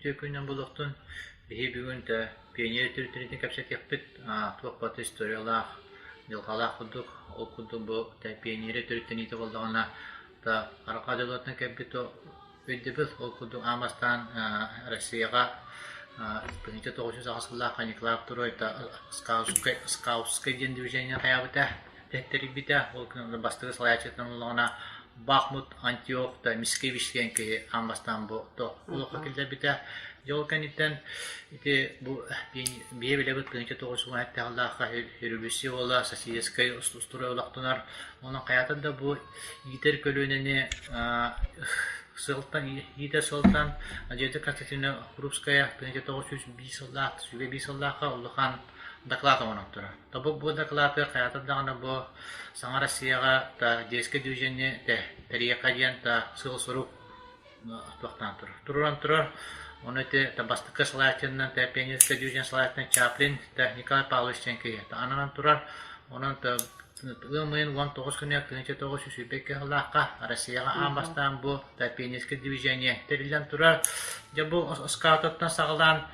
Үтүө күнүнэн буолуохтун. Биһи бүгүн да пионер төрүттэрин кэпсэтиэхпит. Туох барыта историялаах, дьылҕалаах курдук. Ол курдук бу пионерия төрүттэниитэ буоллаҕына да арҕаа дойдулартан кэлбит өйдөбүл. Ол курдук аан бастаан Россияҕа 1908 сыллаахха Николай Второй скаутскай, скаутскай диэн движение хайаабыта. Тэрийбитэ. Ол бастакы салайааччытынан буоллаҕына Бахмут Антиох да Мицкевич диэн киһи аан бастаан бу олоххо киллэрбитэ. Дьэ ол кэнниттэн ити бу биһи билэбит 1917 сыллаахха революция буола социалистическай устуруой олохтонор. Онон хайаатар да бу иитэр көлүөнэни сылтан иитэр сылтан Надежда Константиновна Крупская 1901 сыллаах 101 сыллаахха улахан доклад оҥорон турар. Тобук бу дакылааты хайаатар даҕаны бу саҥа Россияҕа да детское движение тэрийиэххэ диэн да сыал-сорук туохтаан турар. Туруоран турар. Ону ити бастакы салайааччынан пионерское движение салайааччынан Чаплин Николай Павлович диэн киһи ананан турар. Онон ыам ыйын 19 күнүгэр 1922 сыллаахха Россияҕа аан бастаан бу пионерское движение тэриллэн турар. Дьэ бу скаутаттан саҕалаан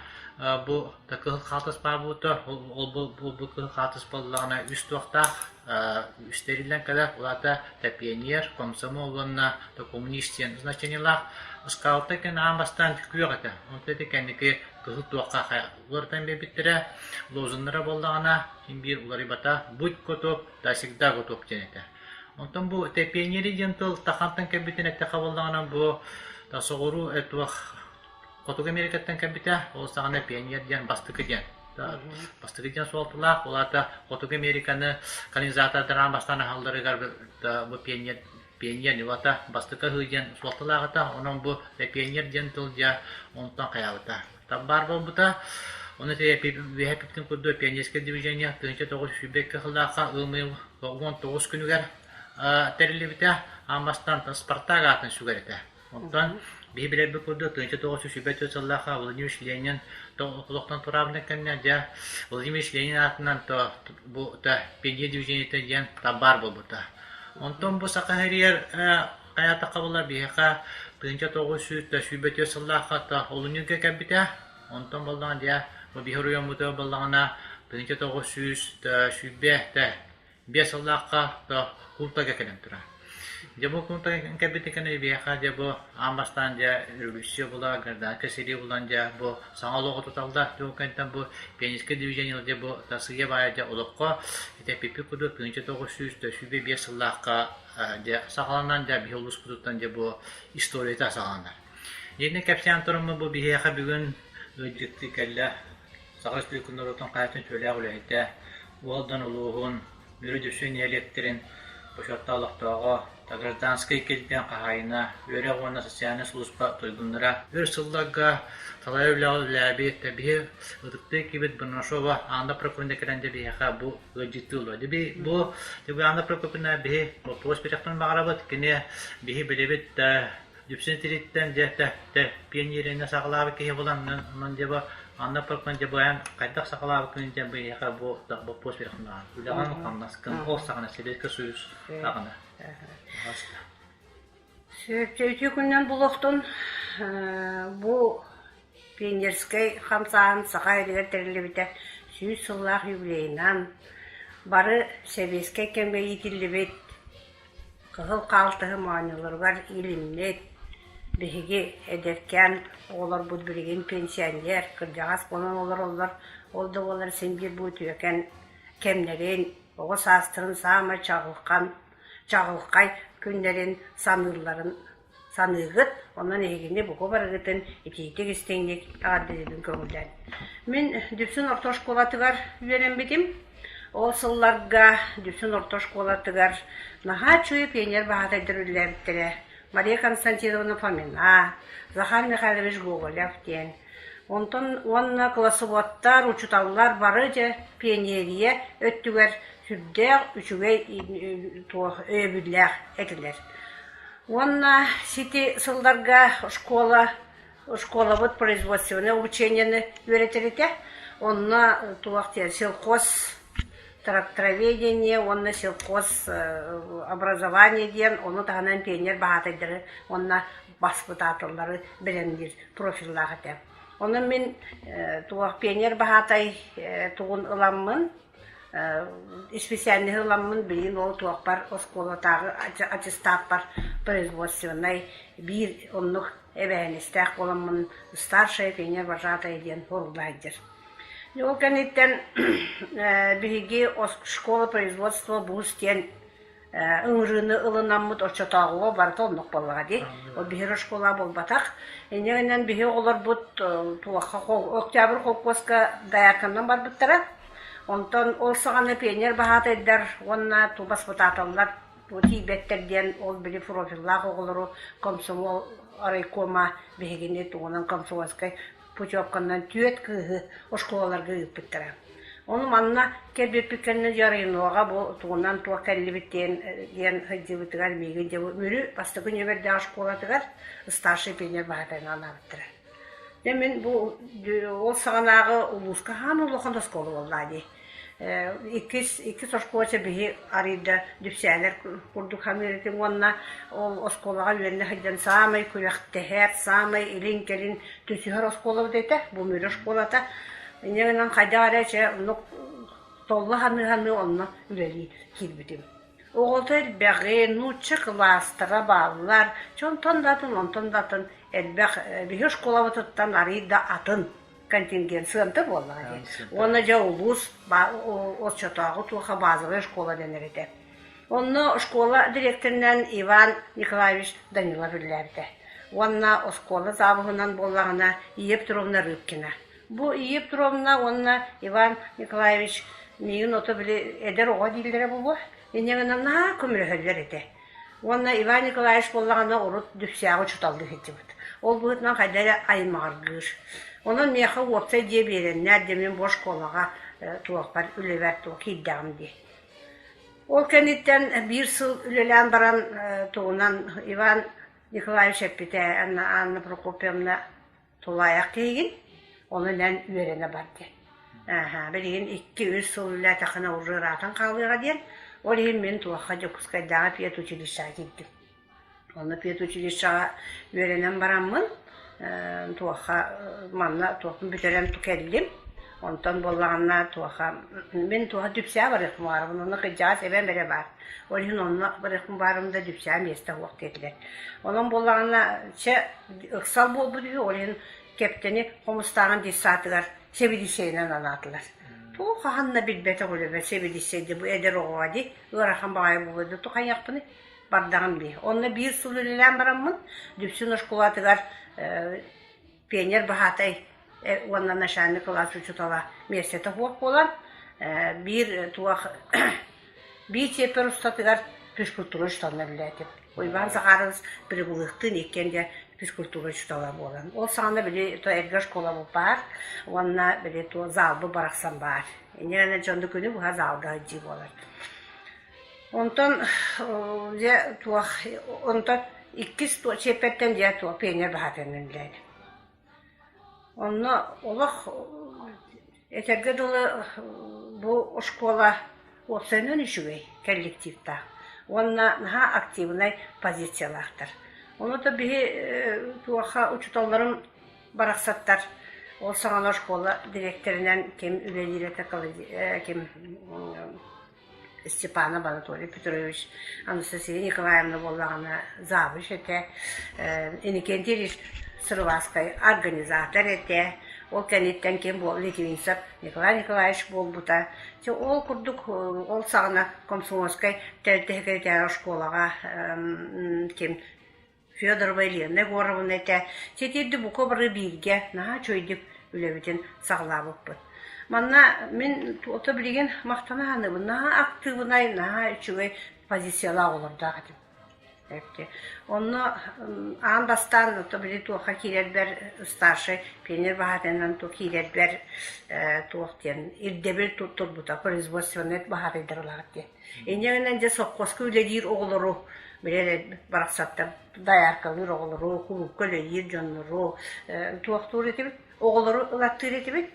бу кыһыл хаалтыс баабыта ол бу кыһыл хаалтыс буоллаҕына үс туохтаах үс тэриллэн кэлэр ол аата пионер комсомол уонна коммунист диэн значениелаах скаута кэн аан бастаан күөх этэ онтон ити кэнники кыһыл туохха уларытан биэрбиттэрэ лозуннара буоллаҕына син биир уларыйбата будь готов да всегда готов диэн этэ онтон бу пионеры диэн тыл тахантан кэлбитин эттэххэ буоллаҕына бу соҕуруу туох Хотугу Америкаттан кэлбитэ, ол саҕана пионер диэн бастакы диэн. Бастакы диэн суолталаах, ол аата Хотугу Американы колонизатордар аан бастаан аһалларыгар бу пионер пионер ньылата бастакы аһыы диэн суолталаах этэ. Онон бу пионер диэн тыл дьэ онтон хайаабыта. Баар буолбута. Ону үөһэ эппитим курдук пионерское движение 1922 сыллаахха ыам ыйын 19 күнүгэр тэриллибитэ. Аан бастаан Спартак аатын сүгэр этэ. Онтон биһи билэрбит курдук 1924 сыллаахха Владимир Ленин олохтон тураабытын кэннэ дьэ Владимир Ленин аатынан то бу пионер движениета диэн баар буолбута. Онтон бу Саха сиригэр хайаатахха буолар биһиэхэ 1924 сыллаахха олунньуга кэлбитэ. Онтон буоллаҕына дьэ бу биһи оройуоммутугар буоллаҕына 1920 Биэс сыллаахха култага кэлэн турар. Дьэ бу култага кэлбит кэннэ биһиэхэ дьэ бу аан бастаан дьэ революция була, гражданскай сэрии булан дьэ бу саҥа олоҕу туталлар. Дьэ ол кэнниттэн бу пионерскай движение дьэ бу сыыйа баайа дьэ олоххо ити эппиппит курдук 1925 сыллаахха дьэ саҕаланан дьэ биһи улууспутуттан дьэ бу историята саҕаланар. Итинник кэпсээн тураммын бу биһиэхэ бүгүн ыалдьыттыы кэллэ Саха Республикатын норуотун хаһыатын үтүөлээх үлэһитэ, Уолдан улууһун Мүрү Дүпсүн нэһилиэктэрин бочуоттаах олохтооҕо, гражданскай килбиэн хаһаайына, үөрэх уонна социальнай сулууспа туйгуннара. Өр сылларга салайар үлэҕэ үлэлээбит, биһи ытыктыы киирбит Бурнашова Анна Прокопьевна кэлэн дьэ биһиэхэ бу ыалдьыттыы олорор. Бу Анна Прокопьевна биһи боппуруос биэриэхпин баҕарабыт. Кини биһи билэбит Дүпсүн тириттэн дьэ тэ пионерияны саҕалаабыт киһи буолан онон дьэ бу анна Прокопьевна дьэ бу эн хайдах саҕалаабыккын дьэ биһиэхэ бу боппуос биэрэххин үлэҕин хамнаскын ол саҕана Сэбиэскэй Союз саҕана Үтүө күнүнэн булуохтун бу пионерскай хамсааһын Саха сиригэр тэриллибитэ 100 сыллаах юбилейынан бары сэбиэскэй кэмҥэ иитиллибит Кыһыл хаалтыһы моонньуларугар иилиммит, биһиги эдэркээн оҕолорбут билигин пенсионер, кырдьаҕас буолан олороллор, ол да буоллар син биир бу үтүөкэн кэмнэрин, оҕо саастарын саамай чаҕылхан, чаҕылхай күннэрин саныылларын саныыгыт, онон эһигини бука барыгытын итиитик-истиҥник эҕэрдэлиибин көҥүллээн. Мин Дүпсүн орто оскуолатыгар үөрэммитим. Ол сылларга Дүпсүн орто оскуолатыгар наһаа үчүгэй пионер баһаатайдар үлэлээбиттэрэ. Мария Константиновна Фомина, Захар Михайлович Гоголев диэн. Онтон уонна классоводтар, учууталлар бары дьэ пионерия өттүгэр сүрдээх үчүгэй туох өйөбүллээх этилэр. Уонна сити сылларга школа школабыт производственнай обучениены үөрэтэр этэ. Онно туох диэн сельхоз трактороведение уонна сельхоз образование диэн ону таһынан пионер баһаатайдары уонна баспытааталлары бэлэмниир профиллаах этэ. Онон мин туох пионер баһаатай тугун ыламмын, исписээлиһи ыламмын билигин ол туохпар оскуолатааҕы аттестаппар производственнай биир оннук эбээһинэстээх буоламмын старшая пионер вожатая диэн сурулла сылдьар. Ол кэнниттэн биһиги школа производства БУС диэн ыҥырыыны ылынаммыт оччотооҕуга барыта оннук буоллаҕа дии. Ол биһиги школа буолбатах. Инньэ гынан биһи оҕолорбут туохха Октябрь холкуоска доярканан барбыттара. Онтон ол саҕана пионер баһаатайдар уонна баспытааталлар тиийбэттэр диэн ол били профиллаах оҕолору комсомол райкома биһигини тугунан комсомольскай путевканан түөрт кыыһы оскуолаларга ыыппыттара. Ону манна кэлбиппит кэннэ Дьарыйнуоҕа бу тугунан туох кэллибит диэн диэн сылдьыбытыгар миигин дьэ бу Мүрү бастакы нүөмэрдээх оскуолатыгар старший пионер баһаатайынан анаабыттара. Дьэ мин бу ол саҕанааҕы улууска хаан улахан оскуола буоллаа дии. Иккис иккис оскуола биһи арыйда дүпсээлэр курдук саныыр этим уонна ол оскуолаҕа үөрэнэ сылдьан саамай күрэхтэһэр, саамай илин-кэлин түсүһэр оскуолабыт этэ, бу Мүрү оскуолата. Инньэ гынан хайдах эрэ чэ оннук толло саныы-саныы онно үлэлии киирбитим. Оҕото элбэҕин, нуучча кылаастара бааллар, чэ онтон да атын, онтон да атын элбэх биһи оскуолабытыттан арыый да атын контингент сыанта буоллаҕа дии. Уонна дьэ улуус оччотооҕу туоха базовая школа дэнэр этэ. Онно школа дириэктэринэн Иван Николаевич Данилов үлэлээбитэ. Уонна оскуола завуһунан буоллаҕына Ия Петровна Рыбкина. Бу Ия Петровна уонна Иван Николаевич миигин ото били эдэр оҕо дииллэрэ буолуо. Инньэ гынан наһаа көмөлөһөллөр этэ. Уонна Иван Николаевич буоллаҕына урут Дүпсээҕи учууталлыы сылдьыбыт. Ол быһыытынан хайда эрэ аймаҕыргыыр. Онон миэхэ уопсай дьиэ биэрэннэр дьэ мин бу оскуолаҕа туохпар үлэбэр туох киирдэҕим дии. Ол кэнниттэн биир сыл үлэлээн баран тугунан Иван Николаевич эппитэ Анна Анна Прокопьевна тулаайах киһигин, ону эн үөрэнэ бар диэн. Ааһа, билигин 2-3 сыл үлэлээтэххинэ уже ыраатан хаалыаҕа диэн. Ол иһин мин туохха Дьокуускайдааҕы педучилищеҕа киирдим. Онно педучилищеҕа үөрэнэн бараммын, туохха манна туохпун бүтэрэн кэллим. Онтон буоллаҕына туоха мин туоха Дүпсээ барыахпын баҕарабын, онно кырдьаҕас эбэм эрэ баар. Ол иһин онно барыахпын баарым да Дүпсээ миэстэ суох диэтилэр. Онон буоллаҕына чэ ыксал буолбут үһү, ол иһин Кэптэни Хомустааҕын детсадыгар сэбилиссэйинэн анаатылар. Туох хаһан да билбэтэх үлэбэр сэбилиссэй бу эдэр оҕоҕо дии ыарахан баҕайы буолуо да тухайыахпыный бардаҕым дии. Онно биир сыл үлэлээн бараммын Дүпсүн оскуолатыгар пионер баһаатай уонна начальник кылаас учуутала миэстэтэ суох буолан биир туох биир чиэппэр устатыгар физкультура учууталынан үлэлээтим. Уйбаан Захарович Прибылыхтыын иккиэн дьэ физкультура учуутала буолан. Ол саҕана били то эргэ школа баар уонна били то залбы барахсан баар. Инньэ дьонду күнү быһа залга сылдьыы буолар. Онтон дьэ туох онтон иккис чиэппэртэн дьэ туох пионер баһаатайынан үлэлээтим. Онно олох этэргэ дылы бу оскуола уопсайынан үчүгэй коллективтаах уонна наһаа активнай позициялаахтар. Ону да биһи туоха учууталларым барахсаттар ол саҕана оскуола дириэктэринэн ким үлэлиир этэ ким Степанов Анатолий Петрович, Анастасия Николаевна буоллаҕына завуч этэ, Иннокентий Ильич Сырыласкай организатор этэ, ол кэнниттэн ким буол Литвинцев Николай Николаевич буолбута. Дьэ ол курдук ол саҕана комсомольскай тэрилтэ оскуолаҕа ким Федорова Елена Егоровна этэ, ситирди бука бары бииргэ наһаа үчүгэйдик үлэбитин саҕалаабыппыт. Манна мин ото билигин махтана саныыбын, наһаа актыыбынай, наһаа үчүгэй позициялаах олордоох этим. Онно аан бастаан ото били туохха киирэрбэр старшай пионер баһаатайынан киирэрбэр туох диэн ирдэбил турбута производственнай баһаатайдар ылаҕыт диэн. Инньэ гынан дьэ сопхуоска үлэлиир оҕолору, били барахсаттар дояркалыыр оҕолору, кулуупка үлэлиир дьоннору туохтуур этибит, оҕолору ылаттыыр этибит.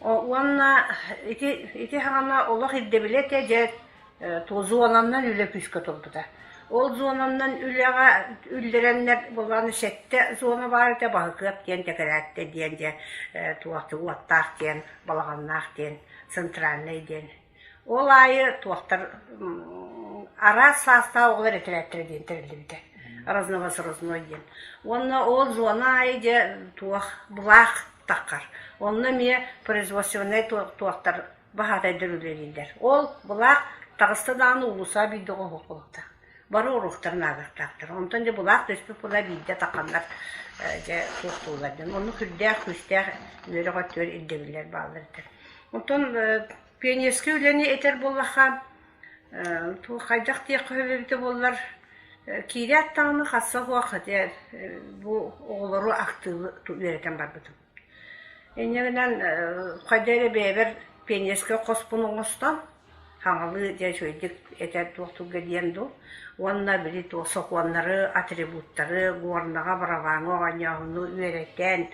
Уонна ити ити саҕана олох ирдэбилэ этэ дьэ зонаннан үлэ күүскэ турбута. Ол зонаннан үлэҕэ үллэрэннэр буоллаҕына сэттэ зона баар этэ Баһыкыап диэн Тэкэрээттэ диэн дьэ туох уоттаах диэн Балаҕаннаах диэн Центральнай диэн. Ол аайы туохтар араас саастаах оҕолор этэрээттэрэ диэн тэриллибитэ. Разновозрастной диэн. Уонна ол зона аайы дьэ туох былаах таххар. Онно эмиэ производственнай туохтар баһаатайдар үлэлииллэр. Ол былаах таҕыста даҕаны уулусса биирдэ оҥоһуох буолуохтаах. Бары уруоктарын ааҕыахтаахтар. Онтон дьэ былаах түспүт була биирдэ тахханнар дьэ туохтууллар диэн. Оннук сүрдээх күүстээх үөрэх өттүгэр ирдэбиллэр бааллар этэ. Онтон пионерскай үлэни этэр буоллахха, туох хайдах диэххэ сөп эбитэ буоллар, киирээт даҕаны хасса суох ити бу оҕолору актыыбы үөрэтэн барбытым. Инньэ гынан хайда эрэ бэйэбэр пионерскай хоспун оҥостон, хаҥалыы дьэ үчүгэйдик этэр туох туга диэн дуу, уонна били туох сокуоннары, атрибуттары, горнаҕа, барабааҥҥа оонньооһуну үөрэтэн,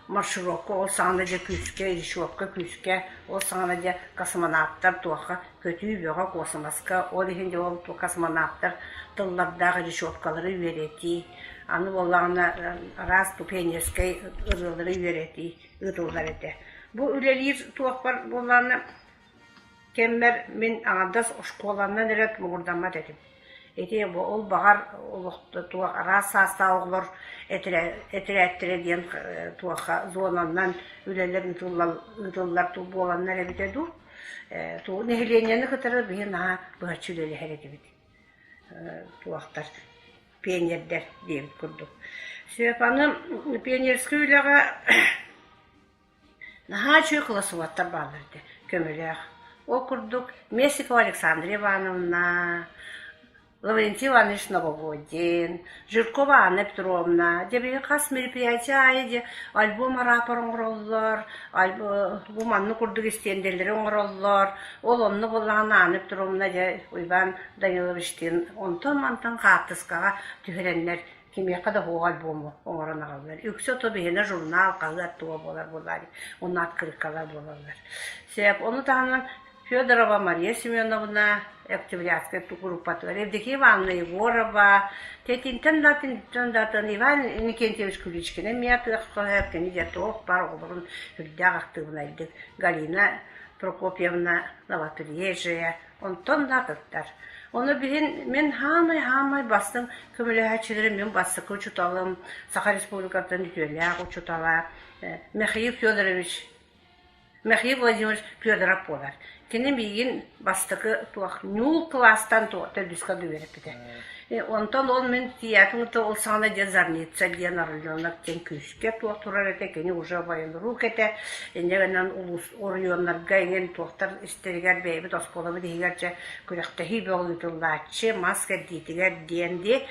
маршировка ол саҕана дьэ күүскэ, речевка күүскэ, ол саҕана дьэ космонавтар туохха көтүү бөҕө космоска, ол иһин дьэ ол космонавтар тыллардаах речевкалары үөрэтии, аны буоллаҕына араас пионерскай ырыалары үөрэтии ыытыллар этэ. Бу үлэлиир туохпар буоллаҕына кэммэр мин аҥардас оскуоланан эрэ муҥурдаммат этим. Ити ол баҕар олох туох араас саастаах оҕолор этэрээттэрэ диэн туохха зонаннан үлэлэр ыытыллар буоланнар эбитэ дуу. Нэһилиэнньэни кытары биһи наһаа быһаччы үлэлэһэр этибит. Туохтар пионердэр диэбит курдук. Сөп аны пионерскай үлэҕэ наһаа үчүгэй кылассыбаттар бааллар этэ, көмөлөөх. Ол курдук Месикова Александра Ивановна, Лаврентий Иванович Новогодин, Жиркова Анна Петровна, дьэ биһиги хас мероприятие аайы дьэ альбом араапар оҥороллор, бу маннык курдук истиэндэлэри оҥороллор. Ол онно буоллаҕына Анна Петровна дьэ Уйбаан Даниловичтыын онтон-мантан хаартыскаҕа түһэрэннэр кимиэхэ да суох альбому оҥорон аҕаллар. Үксэ ото биһиэнэ журнал, хаһыат туга буолар буоллар, онно открыткалар буолаллар. Сөп, ону таһынан Федорова Мария Семеновна Октябрятскай группатыгар, Евдокия Ивановна Егорова, тэтинтэн да атынтан да атын Иван Иннокентьевич Куличкин эмиэ атыахха кини дьэ туох баар оҕолорун үрдээх актыыбынайдык Галина Прокопьевна Новоприезжая Онтон да атыттар. Ону билин мин хаамай-хаамай бастыҥ көмөлөһөөччүлэрим мин бастакы учууталым, Саха Республикатын үтүөлээх учуутала Михаил Федорович Михаил Владимирович Федоров буолар. Кини миигин бастакы туох ньуул кылаастан төрдүскэ үөрэппитэ. Онтон ол мин тиийээтим кытта ол саҕана дьэ Зарница диэн Орленок диэн күүскэ туох турар этэ, кини уже военрук этэ. Инньэ гынан улуус оройуоннарга иҥин туохтар истэригэр бэйэбит оскуолабыт иһигэр дьэ күрэхтэһии бөҕө ыытыллааччы, мас кэрдиитигэр диэн дии,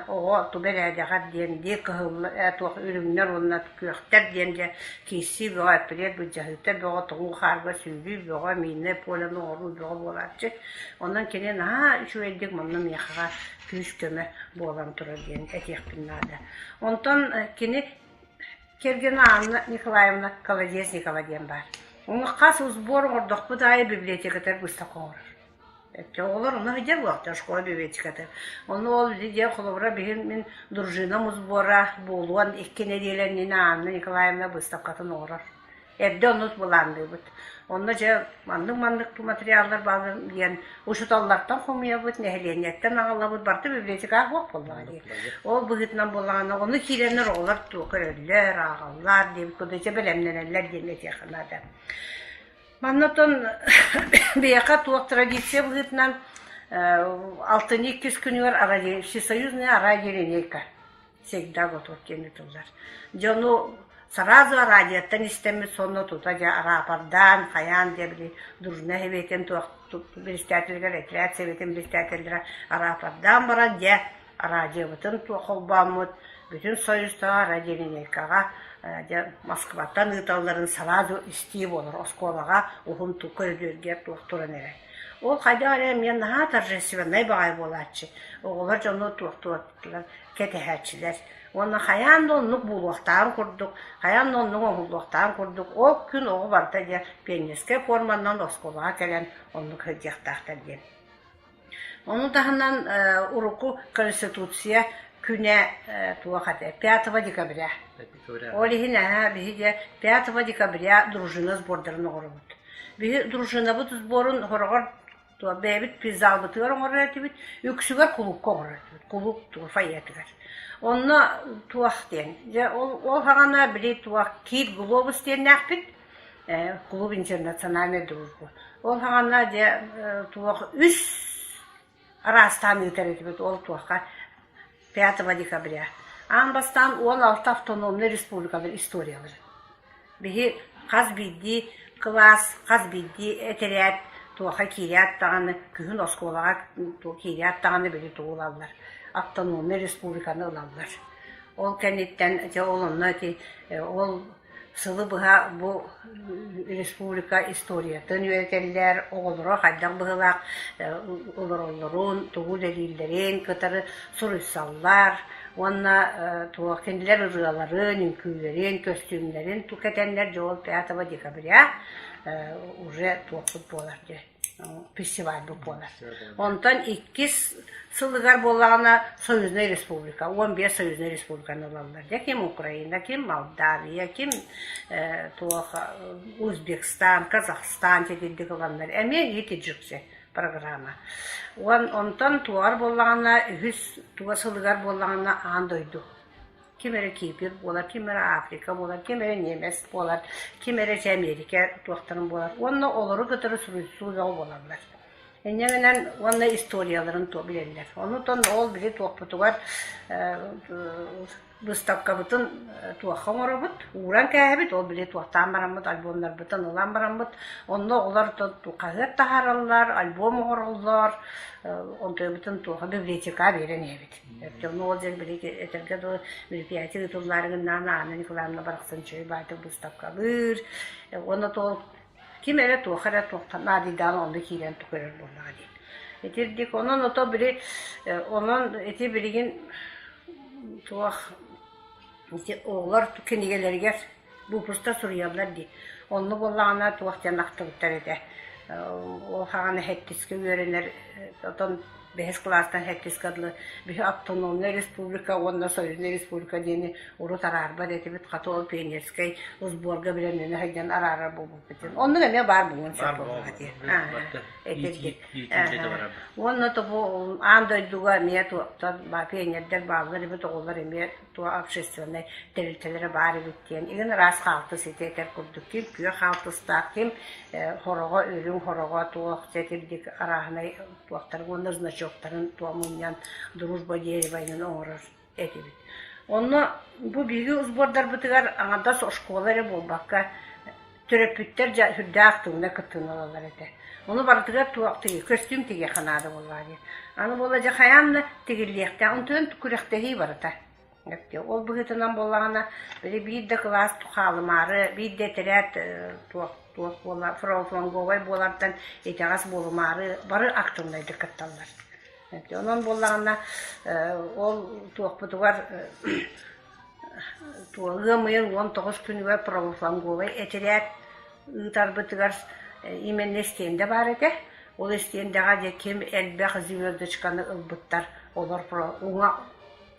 оҕо туга эрээдэҕэр диэн дии, кыһыл туох үрүҥнэр уонна күөхтэр диэн дьэ киирсии бөҕө, эппириэт былдьаһыыта бөҕө, тоҥуу хаарга сүүрүү бөҕө, миннэй полены оҥоруу бөҕө буолааччы. Онон кини наһаа үчүгэйдик манна миэхэҕэ күүс-көмө буолан турар диэн этиэхпин наада. Онтон кини кэргэнэ Анна Николаевна Колодезникова диэн баар. Ону хас сбор оҥордохпут аайы библиотекатыгар быыстапка оҥорор. Оҕолор онно сылдьар буолуохтара школа библиотекатыгар. Онно ол дьиэ холобура биһин мин дружинам сбора буолуон икки нэдиэлэ иннинэ Анна Николаевна быыстапкатын оҥорор. Эрдэ оннук былаанныыбыт. Онно дьэ маннык-маннык материаллар бааллар диэн учууталлартан хомуйабыт, нэһилиэнньэттэн аҕалабыт, барыта библиотекаҕа суох буоллаҕа дии. Ол быһыытынан буоллаҕына, ону киирэннэр оҕолор туох көрөллөр, ааҕаллар диэбит курдук дьэ бэлэмнэнэллэр диэн этиэххэ наада. Манна оттон биһиэхэ туох традиция быһыытынан алтынньы иккис күнүгэр всесоюзная радиолинейка всегда готов диэн ыытыллар. Дьону сразу радиоттан истэммит сонно тута дьэ араапардаан, хайаан дьэ били дружина сэбиэтин туох председателигэр отряд сэбиэтин председателлэрэ араапардаан баран дьэ радиобытын туох холбооммут бүтүн союзтааҕы радиолинейкаҕа дьэ Москваттан ыыталларын сразу истии буолар оскуолаҕа уһун көрүдүөргэ туох туран эрэр. Ол хайдах эрэ эмиэ наһаа торжественнай баҕайы буолааччы. Оҕолор дьону туох туох кэтэһээччилэр. Уонна хайаан да оннук буолуохтааҕын курдук, хайаан да оннук оҥоһуллуохтааҕын курдук, ол күн оҕо барыта дьэ пионерскай форманан оскуолаҕа кэлэн оннук сылдьыахтаахтар диэн. Ону таһынан урукку Конституция күнэ туох этэ 5 декабря. Ол иһин биһиги 5 декабря дружина сбордарын оҥоробут. Биһи дружинабыт сборун хороҕор бэйэбит пейзажбытыгар оҥорор этибит, үксүгэр кулуупка оҥорор этибит, кулууп фойетыгар. Онно туох диэн, дьэ ол ол саҕана били туох Киит Глобус диэннээхпит, клуб интернациональной дружбы. Ол саҕана дьэ туох үс араастаан ыытар этибит ол туохха 5 декабря. Аан бастаан 16 автономнай республикалар историялара. Биһи хас биирдии кылаас, хас биирдии этэрээт туоха киирээт даҕаны, күһүн оскуолаҕа киирээт даҕаны били тугу ылаллар, автономнай республиканы ылаллар. Ол кэнниттэн дьэ ол онно ити ол сылы быһа бу республика историятын үөрэтэллэр, оҕолоро хайдах быһыылаах олороллорун, тугу үлэлииллэрин кытары суруйсаллар уонна туох кинилэр ырыаларын, үҥкүүлэрин, көстүүмнэрин кэтэннэр дьэ ол 5 декабря уже туохпут буолар дьэ фестивальбыт буолар. Онтон иккис сылыгар буоллаҕына Союзнай республика, 15 Союзнай республиканы ылаллар. Дьэ ким Украина, ким Молдавия, ким туох Узбекистан, Казахстан титирдик ыланнар. Эмиэ ити программа. Уон онтон туоҕар буоллаҕына үһүс туга сылыгар буоллаҕына аан дойду Ким эрэ Кипр буолар, ким эрэ Африка буолар, ким эрэ ньиэмэс буолар, ким эрэ дьэ Эмиэрикэ туохтарын буолар. Уонна олору кытары суруйсуу бөҕө буолаллар. Инньэ гынан уонна историяларын туох билэллэр. Онутон ол били туохпутугар выставкабытын туохха оҥоробут, ууран кээһэбит, ол били туохтаан бараммыт, альбомнарбытын ылан бараммыт, онно оҕолор хаһыат таһаараллар, альбом оҥороллор, онтуйбутун туоха библиотека биэрэн иһэбит. Дьону ол дьон били этэргэ дылы мероприятие ыытыллаары гыннаҕына Анна Николаевна барахсан чэй баайдык быыстапкалыыр уонна туол ким эрэ туох эрэ туохтан наадыйдаан онно киирэн көрөр буоллаҕа дии. Итирдик онон ото били онон ити билигин туох ити оҕолор кинигэлэригэр Выпуска суруйаллар дии. Онно буоллаҕына туох диэн ахтыбыттар этэ. Ол хаҕана сэттискэ үөрэнэр, отон бэһис кылаастан сэттискэ дылы биһи автономнай республика уонна союзнай республика диэни урут араарбат этибит. Хата ол пионерскай сборга бэлэмнэнэ сылдьан араарар буолбуппут диэн. Оннук эмиэ баар буолуон сөп буоллаҕа дии. Этирдик. Уонна тобу аан дойдуга эмиэ туохтан пионердэр бааллар эбит, оҕолор эмиэ туох общественнай тэрилтэлэрэ баар эбит диэн игин ыраас хаалтыс ити этэр курдук ким күөх хаалтыстаах ким хороҕо үрүҥ хороҕо туох тэтирдик арааһынай туохтары уонна значоктарын туох мунньан дружба дерево оҥорор этибит. Онно бу биһиги сбордарбытыгар аҥардас оскуола эрэ буолбакка төрөппүттэр дьэ сүрдээх тылына кыттыыны ылаллар этэ. Ону барытыгар туох тиги көстүүм тигиэххэ наада буоллаҕа дии. Аны буолла дьэ хайаан да тигиллиэхтээх, онтон күрэхтэһии барыта. Ол быһыытынан буоллаҕына, били биир да кылаас хаалымаары, биир да этэрээт туох туох буола фронговай буолартан итэҕэс буолумаары бары активнайдык кытталлар. Онон буоллаҕына, ол туохпутугар Ыам ыйын 19 күнүгэр правофланговай этэрээт ыытарбытыгар именно истиэндэ баар этэ. Ол истиэндэҕэ дьэ ким элбэх звездочканы ылбыттар, олор уҥа